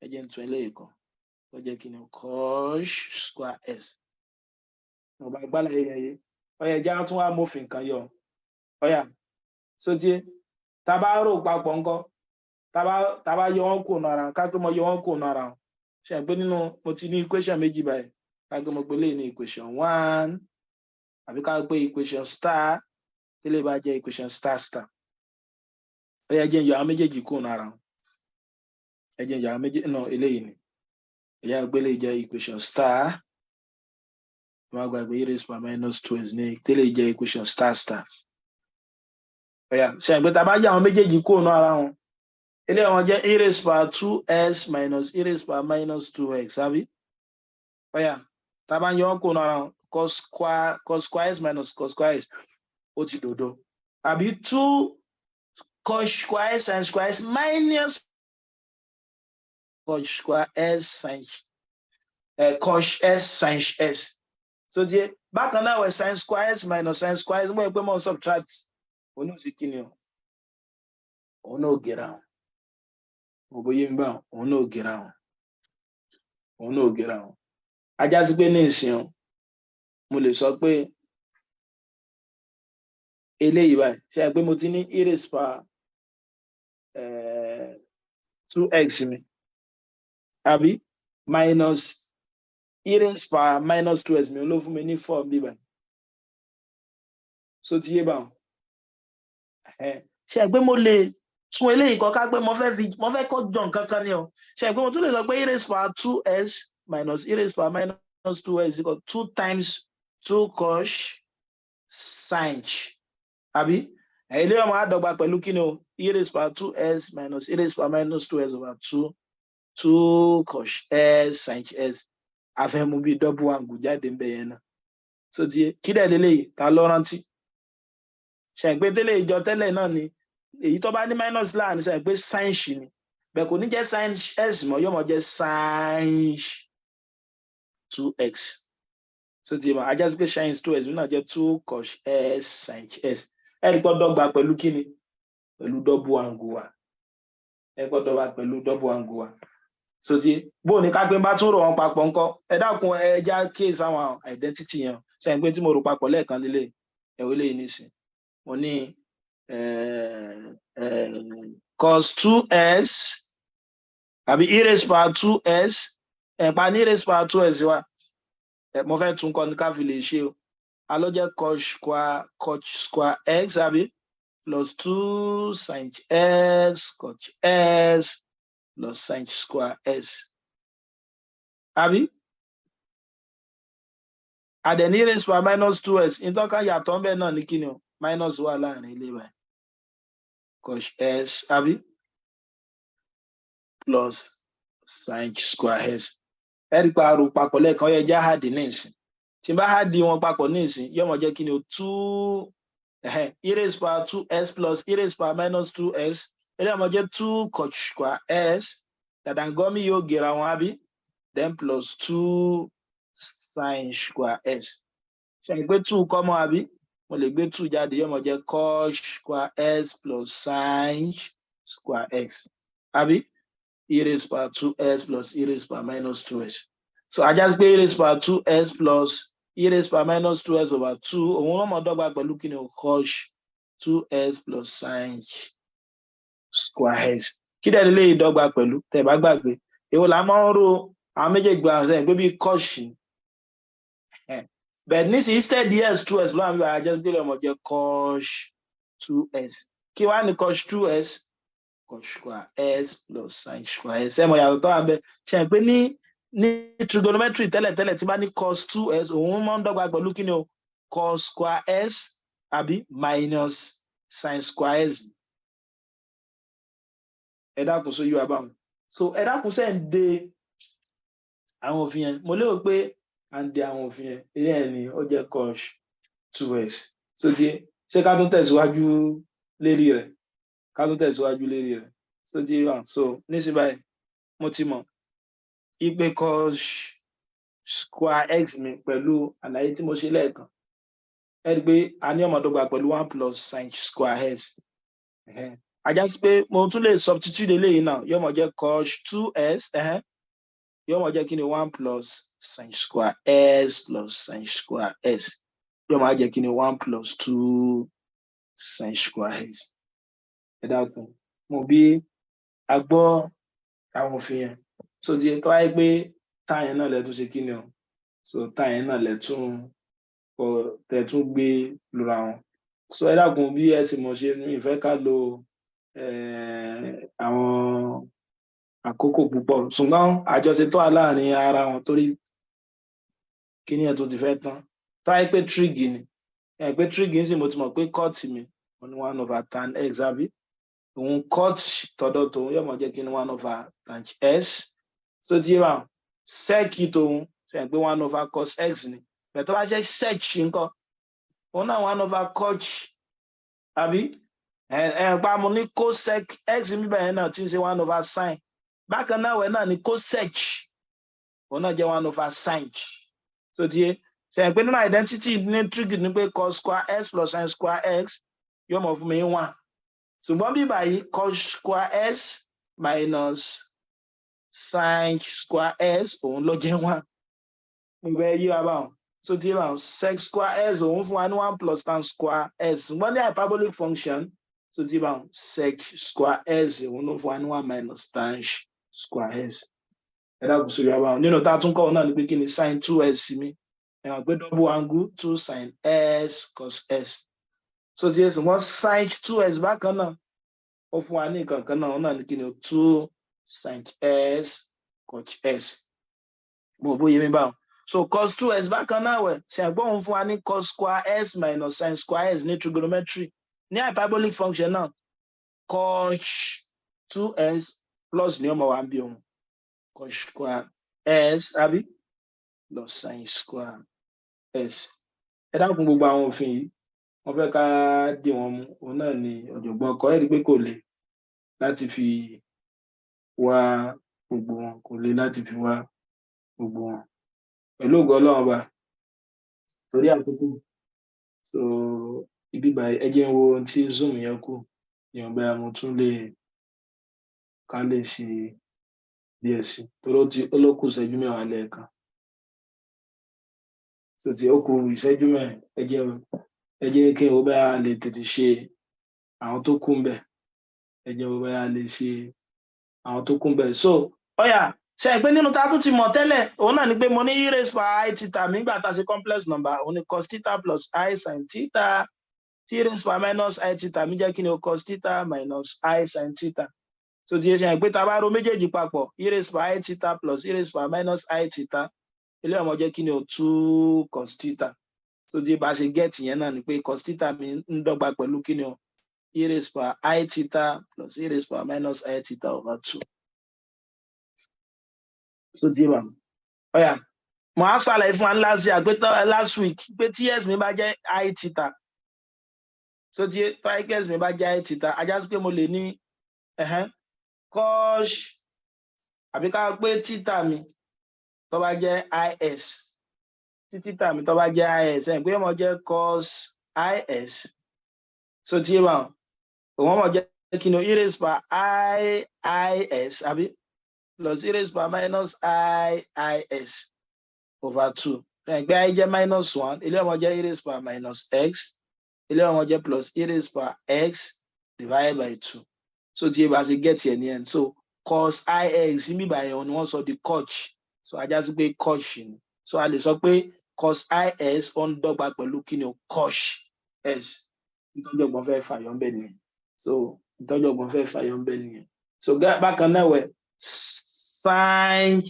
Ẹ jẹ́ n tún eléyìí kan tó jẹ́ kí ni? Cos square x. Mo bá gbálẹ̀ yẹn yé. Ó yá, ẹ jẹ́ á tún wá mófin kan yọ. Ó yá, so tí tá bá rò papọ̀ ńkọ́? Tá bá yọ wọ́n kò nara, ká pé mo yọ wọ́n kò nara, ṣe pé nínú mo ti ní equation méjì báyìí. Ká pé mo pè léyìí ní equation one, àbí ká pé equation star, tí lè bá jẹ́ equation star star. Ó yá, jẹ́ n yọ àwọn méjèèjì kúrò lára wọn. Ẹ jẹ́ n yọ àwọn méjèèjì náà. Eléyìí ni ẹ̀yà gbélé jẹ́ equation star. Má gbàgbé, e raised by minus two x ní tẹ́lẹ̀ jẹ́ equation star star. Ó yá, ṣe àgbẹ̀ tá a bá yọ àwọn méjèèjì kúrò náà ara wọn, eléyìí wọn jẹ́ e raised by two x minus e raised by minus two x, àbí? Ó yá, tá a bá ń yọ wọn kúrò náà ara wọn, cos square x minus cos square x, ó ti dòdo, àbí? Two cos square x sin square x minus cos square x sin cos x sin x. So tiẹ̀ bákan náà wẹ̀, sin square x minus sin square x, mo yẹ pé mo subtract, òun náà sì kí ni o? Òun náà gẹ̀rà wọn. Mo bóyá ń bá òun náà gẹ̀rà wọn, òun náà gẹ̀rà wọn. Á já sí pé ní ìsìn o, mo lè sọ pé eléyìí báyìí, ṣe é pé mo ti ní e raised power two x mi, àbí? Minus e raised power minus two x mi ló fún mi ní four bí báyìí. So ti yé báwọn? Ṣe é pé mo lè Tún eléyìí kọ, ká pé mo fẹ́ kọ́ jọ nǹkan kan ni o. Ṣe pé mo tún lè sọ pé e raised power two x minus e raised power minus two x equal two times two cos, sinh, àbí? Ilé ọmọ àdọ́gba pẹ̀lú kí ni o? E raised power two x minus e raised power minus two x over two, two cos x sinh x. A fẹ́ mú bí double angle jáde ń bẹ yẹn náà. So ti kí dẹ̀ lélẹ́yìí, ta ló rántí? Ṣe pé tẹ́lẹ̀ ìjọ tẹ́lẹ̀ náà ni èyí tó bá ní minus láàrin, ṣe pé sinh ni bẹ́ẹ̀, kò ní jẹ́ sin x mọ́, yóò mọ̀ jẹ́ sinh two x. So ti mọ̀ ajá sí pé sin two x náà jẹ́ two cos x sinh x. Ẹ rí gbọ́dọ̀ gba pẹ̀lú kíni? Pẹ̀lú double angle wa. Ẹ gbọ́dọ̀ wá pẹ̀lú double angle wa. So ti bó ní ká pé bá tún rò wọn papọ̀ ńkọ́? Ẹ dákun, ẹ já kíyèsí àwọn identity yẹn. Ṣe pé tí mo rò papọ̀ lẹ́ẹ̀kan lélẹ̀, ẹ̀wọ́ lẹ́yìn nísìn, mo ní cos two x àbí e raised power two x, ẹ̀pà ní e raised power two x wa. Mo fẹ́ tún kọ́ ní ká fi lè ṣe o. A ló jẹ́ cos square x, àbí, plus two sin x cos x plus sin square x, àbí? Àdẹ̀ní e raised power minus two x, ìtọ́ka yàtọ̀ ńbẹ náà ní kíni o? Minus wà láàrin ilé báyìí, cos x, àbí, plus sin square x. Ẹ rí pa àrò papọ̀ lẹ́ẹ̀kan yẹ já add ní ìsìn. Tí n bá add wọn papọ̀ ní ìsìn, yóò mọ̀ jẹ́ kí ni o? Two e raised power two x plus e raised power minus two x, eléyìí mọ̀ jẹ́ two cos square x, dàdàngọ́mí yóò gera wọn, àbí? Then plus two sin square x. Ṣe pé two common, àbí? Mo lè gbé two jáde, yóò mọ̀ jẹ́ cos square x plus sin square x, àbí, e raised power two x plus e raised power minus two x. So ajá sí pé e raised power two x plus e raised power minus two x over two, òun náà mọ̀ dọ́gba pẹ̀lú kí ni o? Cos two x plus sin square x. Kí dẹ̀ lè dọ́gba pẹ̀lú? Tẹ̀ bá gbàgbé, èwo là máa ń ro àwọn méjèèjì gba àwọn sẹ́yìn pé bí cos bẹ́ẹ̀ nísìnyí, instead x two x ló wà níbi, àjẹ́ pé ọmọ jẹ́ cos two x. Kí wàá ní cos two x? Cos square x plus sin square x. Ẹ mọ̀ yàtọ̀ tó wà ń bẹ. Ṣe pé ní trigonometry tẹ́lẹ̀tẹ́lẹ̀, tí bá ní cos two x, òun máa ń dọ́gba pẹ̀lú kí ni o? Cos square x, àbí, minus sin square x. Ẹ dákun, sóyún wa báwọn. So ẹ dákun, sẹ́ ń de àwọn òfin yẹn? Mo lérò pé à ń de àwọn òfin yẹn. Eré ẹ̀ ní ó jẹ́ cos two x. So ti ṣé ká tún tẹ̀síwájú lérí rẹ̀? Ká tún tẹ̀síwájú lérí rẹ̀. So ti wà. So nísìnyí báyìí, mo ti mọ̀ ipe cos square x mi, pẹ̀lú àlàyé tí mo ṣe lẹ́ẹ̀kan, ẹ rí i pé a ní ọmọ dọ́gba pẹ̀lú one plus sin square x. Ajá sí pé mo tún lè substitute eléyìí náà, yóò mọ̀ jẹ́ cos two x, yóò mọ̀ jẹ́ kí ni? One plus sin square x plus sin square x, yóò máa jẹ́ kí ni? One plus two sin square x. Ẹ dákun, mo bí a gbọ́ àwọn òfin yẹn. So ti tó wáyé pé táyẹn náà lẹ́tún ṣe kí ni o, so táyẹn náà lẹ́tún tẹ̀tún gbé lura wọn. So ẹ dákun, bí ẹ sì mọ̀ ṣe ní ìfẹ́ ká lo àwọn àkókò púpọ̀, ṣùgbọ́n àjọṣe tó wà láàrin ara wọn, torí kíní ẹ̀ tó ti fẹ́ tán. Tó wáyé pé trig ni, ẹ pé trig ń sì, mo ti mọ̀ pé cot mi mo ní one over tan x, àbí? Òun cot tọ̀dọ̀ tòun yóò mọ̀ jẹ́ kí ni? One over tan x. So ti yé wa, sec tòun ṣe pé one over cos x ni. Bẹ́ẹ̀ tó bá ṣe sec ńkọ́? Òun náà one over cot, àbí? Ẹ ẹ pa mo ní cosec x níbẹ̀ yẹn náà tí ń ṣe one over sin. Bákan náà wẹ̀ náà ni cosec, òun náà jẹ́ one over sin. So ti yé, ṣe pé nínú identity ní trig ní pé cos square x plus sin square x yóò mọ̀ fún mi one, ṣùgbọ́n bí báyìí, cos square x minus sin square x, òun ló jẹ́ one. Mo bẹ yí wa báwọn. So ti yé báwọn, sec square x, òun fún wa ní one plus tan square x, ṣùgbọ́n ní hyperbolic function, so ti yé báwọn, sec square x, òun ló fún wa ní one minus tan square x. Ẹ dákun, sórí wa báwọn. Nínú tá a tún kọ́, òun náà ni pé kí ni sin two x mi? Ẹ hàn pé double angle, two sin x cos x. So ti yé, ṣùgbọ́n sin two x bákan náà. Ó fún wa ní nǹkan kan náà. Òun náà ní kí ni o? Two sin x cos x. Mo bóyá mi báwọn. So cos two x bákan náà wẹ̀ ṣe àgbọ̀n, òun fún wa ní cos square x minus sin square x ní trigonometry. Ní hyperbolic function náà, cos two x plus ní ọmọ wa ń bí òun, cos square x, àbí, plus sin square x. Ẹ dákun, gbogbo àwọn òfin yìí, wọ́n fẹ́ ká dì wọ́n mú. Òun náà ni ọ̀jọ̀gbọ́n kọ. Ẹ́ rí i pé kò le láti fi wá gbogbo wọn, kò le láti fi wá gbogbo wọn. Pẹ̀lú ògo Ọlọ́run Ọba, torí àkókò, so ibi báyìí, ẹ jẹ́ n wo ohun tí Zoom yẹn kù ìwọ̀nba, mo tún lè ká lè ṣe díẹ̀ sí, torí ó ti ó ló kù ìṣẹ́jú 10 lẹ́ẹ̀kan. So tí ó kù ìṣẹ́jú 4, ẹ jẹ́ kí n wo bá lè tètè ṣe àwọn tó kù ń bẹ̀. Ẹ jẹ́ wo bá lè ṣe àwọn tó kù ń bẹ̀. So ọ̀yà ṣe é pé nínú tá a tún ti mọ̀ tẹ́lẹ̀, òun náà ni pé mo ní e raised power i theta mi gbà tá a ṣe complex number, òun ni cos theta plus i sin theta. Tí e raised power minus i theta mi jẹ́ kí ni o? Cos theta minus i sin theta. So ti ṣe é pé tá a bá ro méjèèjì papọ̀, e raised power i theta plus e raised power minus i theta, ilé ọmọ jẹ́ kí ni o? Two cos theta. So tí bá ṣe get yẹn náà ni pé cos theta mi ń dọ́gba pẹ̀lú kí ni o? E raised power i theta plus e raised power minus i theta over two. So tí bá ọ̀yà, mo á ṣàlàyé fún wa last year pé last week pé tí s mi bá jẹ́ i theta, so tí s mi bá jẹ́ i theta, a já sí pé mo lè ní cos, àbí ká pé theta mi tó bá jẹ́ is, tí theta mi tó bá jẹ́ is, ẹ̀ pé ó máa jẹ́ cos is. So tí bá òun máa jẹ́ kí ni o? E raised power i is, àbí, plus e raised power minus i is over two. Ẹ̀ pé i jẹ́ minus one, ilé ọmọ jẹ́ e raised power minus x, ilé ọmọ jẹ́ plus e raised power x divided by two. So tí bá ṣe get ẹ̀ nìyẹn. So cos ix níbí báyẹn ni wọ́n sọ di cosh. So a já sí pé cosh ni. So a lè sọ pé cos is ó ń dọ́gba pẹ̀lú kí ni o? Cosh s. Ìtọ́jú ọgbọ́n fẹ́ fàyọ ń bẹ̀ nìyẹn. So ìtọ́jú ọgbọ́n fẹ́ fàyọ ń bẹ̀ nìyẹn. So bákan náà wẹ̀, sin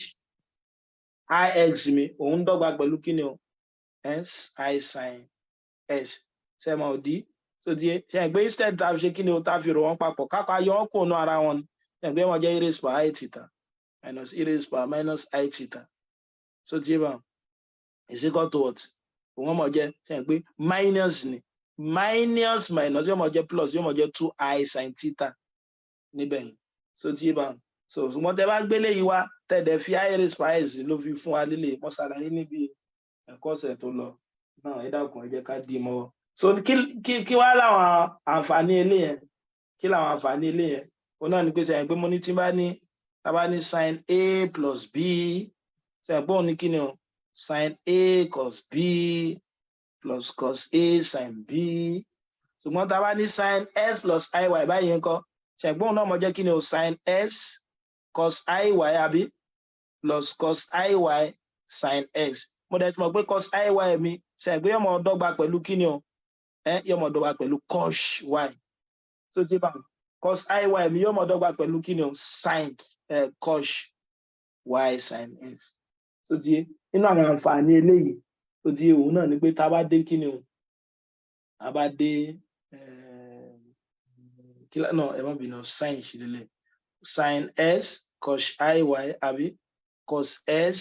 ix mi, òun dọ́gba pẹ̀lú kí ni o? S i sin s. Ṣe mọ̀ òdí? So ti ṣe é pé instead tá a fi ṣe kí ni o, tá a fi rò wọ́n papọ̀, kápá yọ wọ́n kúrò ní ara wọn ni, ṣe é pé wọ́n jẹ́ e raised power i theta minus e raised power minus i theta. So ti bá is equal to what? Òun mọ̀ jẹ́, ṣe é pé minus ni, minus minus yóò mọ̀ jẹ́ plus, yóò mọ̀ jẹ́ two i sin theta níbẹ̀ yìí. So ti bá, so ṣùgbọ́n tẹ bá gbélé yìí wá, tẹ̀dẹ̀ fi i raised power s ló fi fún wa lílé. Mo ṣàlàyé níbi ẹ̀kọ́ ọ̀sẹ̀ tó lọ náà. Ẹ dákun, ẹ jẹ́ ká dì í mọ́wọ́. So kí wá láwọn àǹfààní eléyẹn? Kí làwọn àǹfààní eléyẹn? Òun náà ni pé, sẹ́yìn pé mo ní tí bá ní, tá bá ní sin a plus b, sẹ́yìn pé òun ní kí ni o? Sin a cos b plus cos a sin b. Ṣùgbọ́n tá bá ní sin x plus iy báyìí ńkọ́? Sẹ́yìn pé òun náà mọ̀ jẹ́ kí ni o? Sin x cos iy, àbí, plus cos iy sin x. Mo dẹ̀ ti mọ̀ pé cos iy mi, sẹ́yìn pé yóò mọ̀ dọ́gba pẹ̀lú kí ni o? Ẹ yóò mọ̀ dọ́gba pẹ̀lú cos y. So tí bá cos iy mi yóò mọ̀ dọ́gba pẹ̀lú kí ni o? Sin cos y sin x. So ti nínú àwọn àǹfààní eléyìí tó ti òun náà ni pé tá a bá dé kí ni o, a bá dé kí náà, ẹ má bínú, sin ṣe lélẹ̀, sin x cos iy, àbí, cos x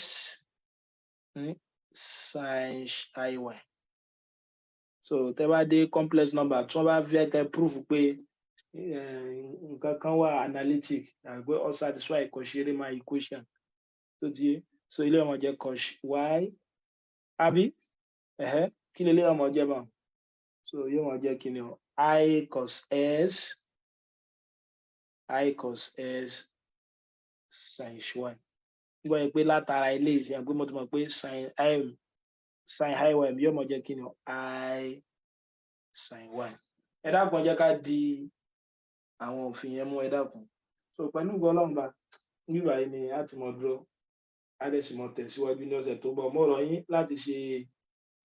sin iy. So tẹ́ bá dé complex number, tí wọ́n bá fẹ́ kẹ́ proof pé nǹkan kan wà analytic, àgbẹ̀ ó satisfy Cauchy-Riemann equation tó di, so ilé ọmọ jẹ́ cos y, àbí, kí lè ilé ọmọ jẹ́ bá? So yóò mọ jẹ́ kí ni o? I cos s, i cos s sin y. Nígbà yẹn pé látara ilé ìṣe pé mo ti mọ̀ pé sin m sin iy yóò mọ jẹ́ kí ni o? I sin y. Ẹ dákun, jẹ́ ká di àwọn òfin yẹn mú, ẹ dákun. So pẹ̀lú ògo Ọlọ́run bá, níbí báyìí ni a ti mọ dúró, a dẹ̀ sì mọ tẹ̀síwájú ní ọ̀sẹ̀ tó bọ̀. Mo rọ̀ yín láti ṣe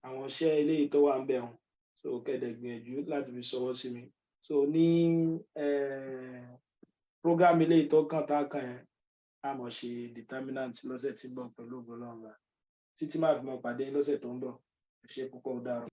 àwọn iṣẹ́ eléyìí tó wà ń bẹ̀ hàn, so kẹ́dẹ̀ gbìyànjú láti fi ṣọwọ́ sí mi. So ní program eléyìí tó kàn tá a kàn yẹn, a mọ̀ ṣe determinant lọ́sẹ̀ tí ń bọ̀ pẹ̀lú ògo Ọlọ́run. Títí máa fi mọ̀ pàdé lọ́sẹ̀ tó ń bọ̀, ẹ ṣé púpọ̀, ó dàárọ̀.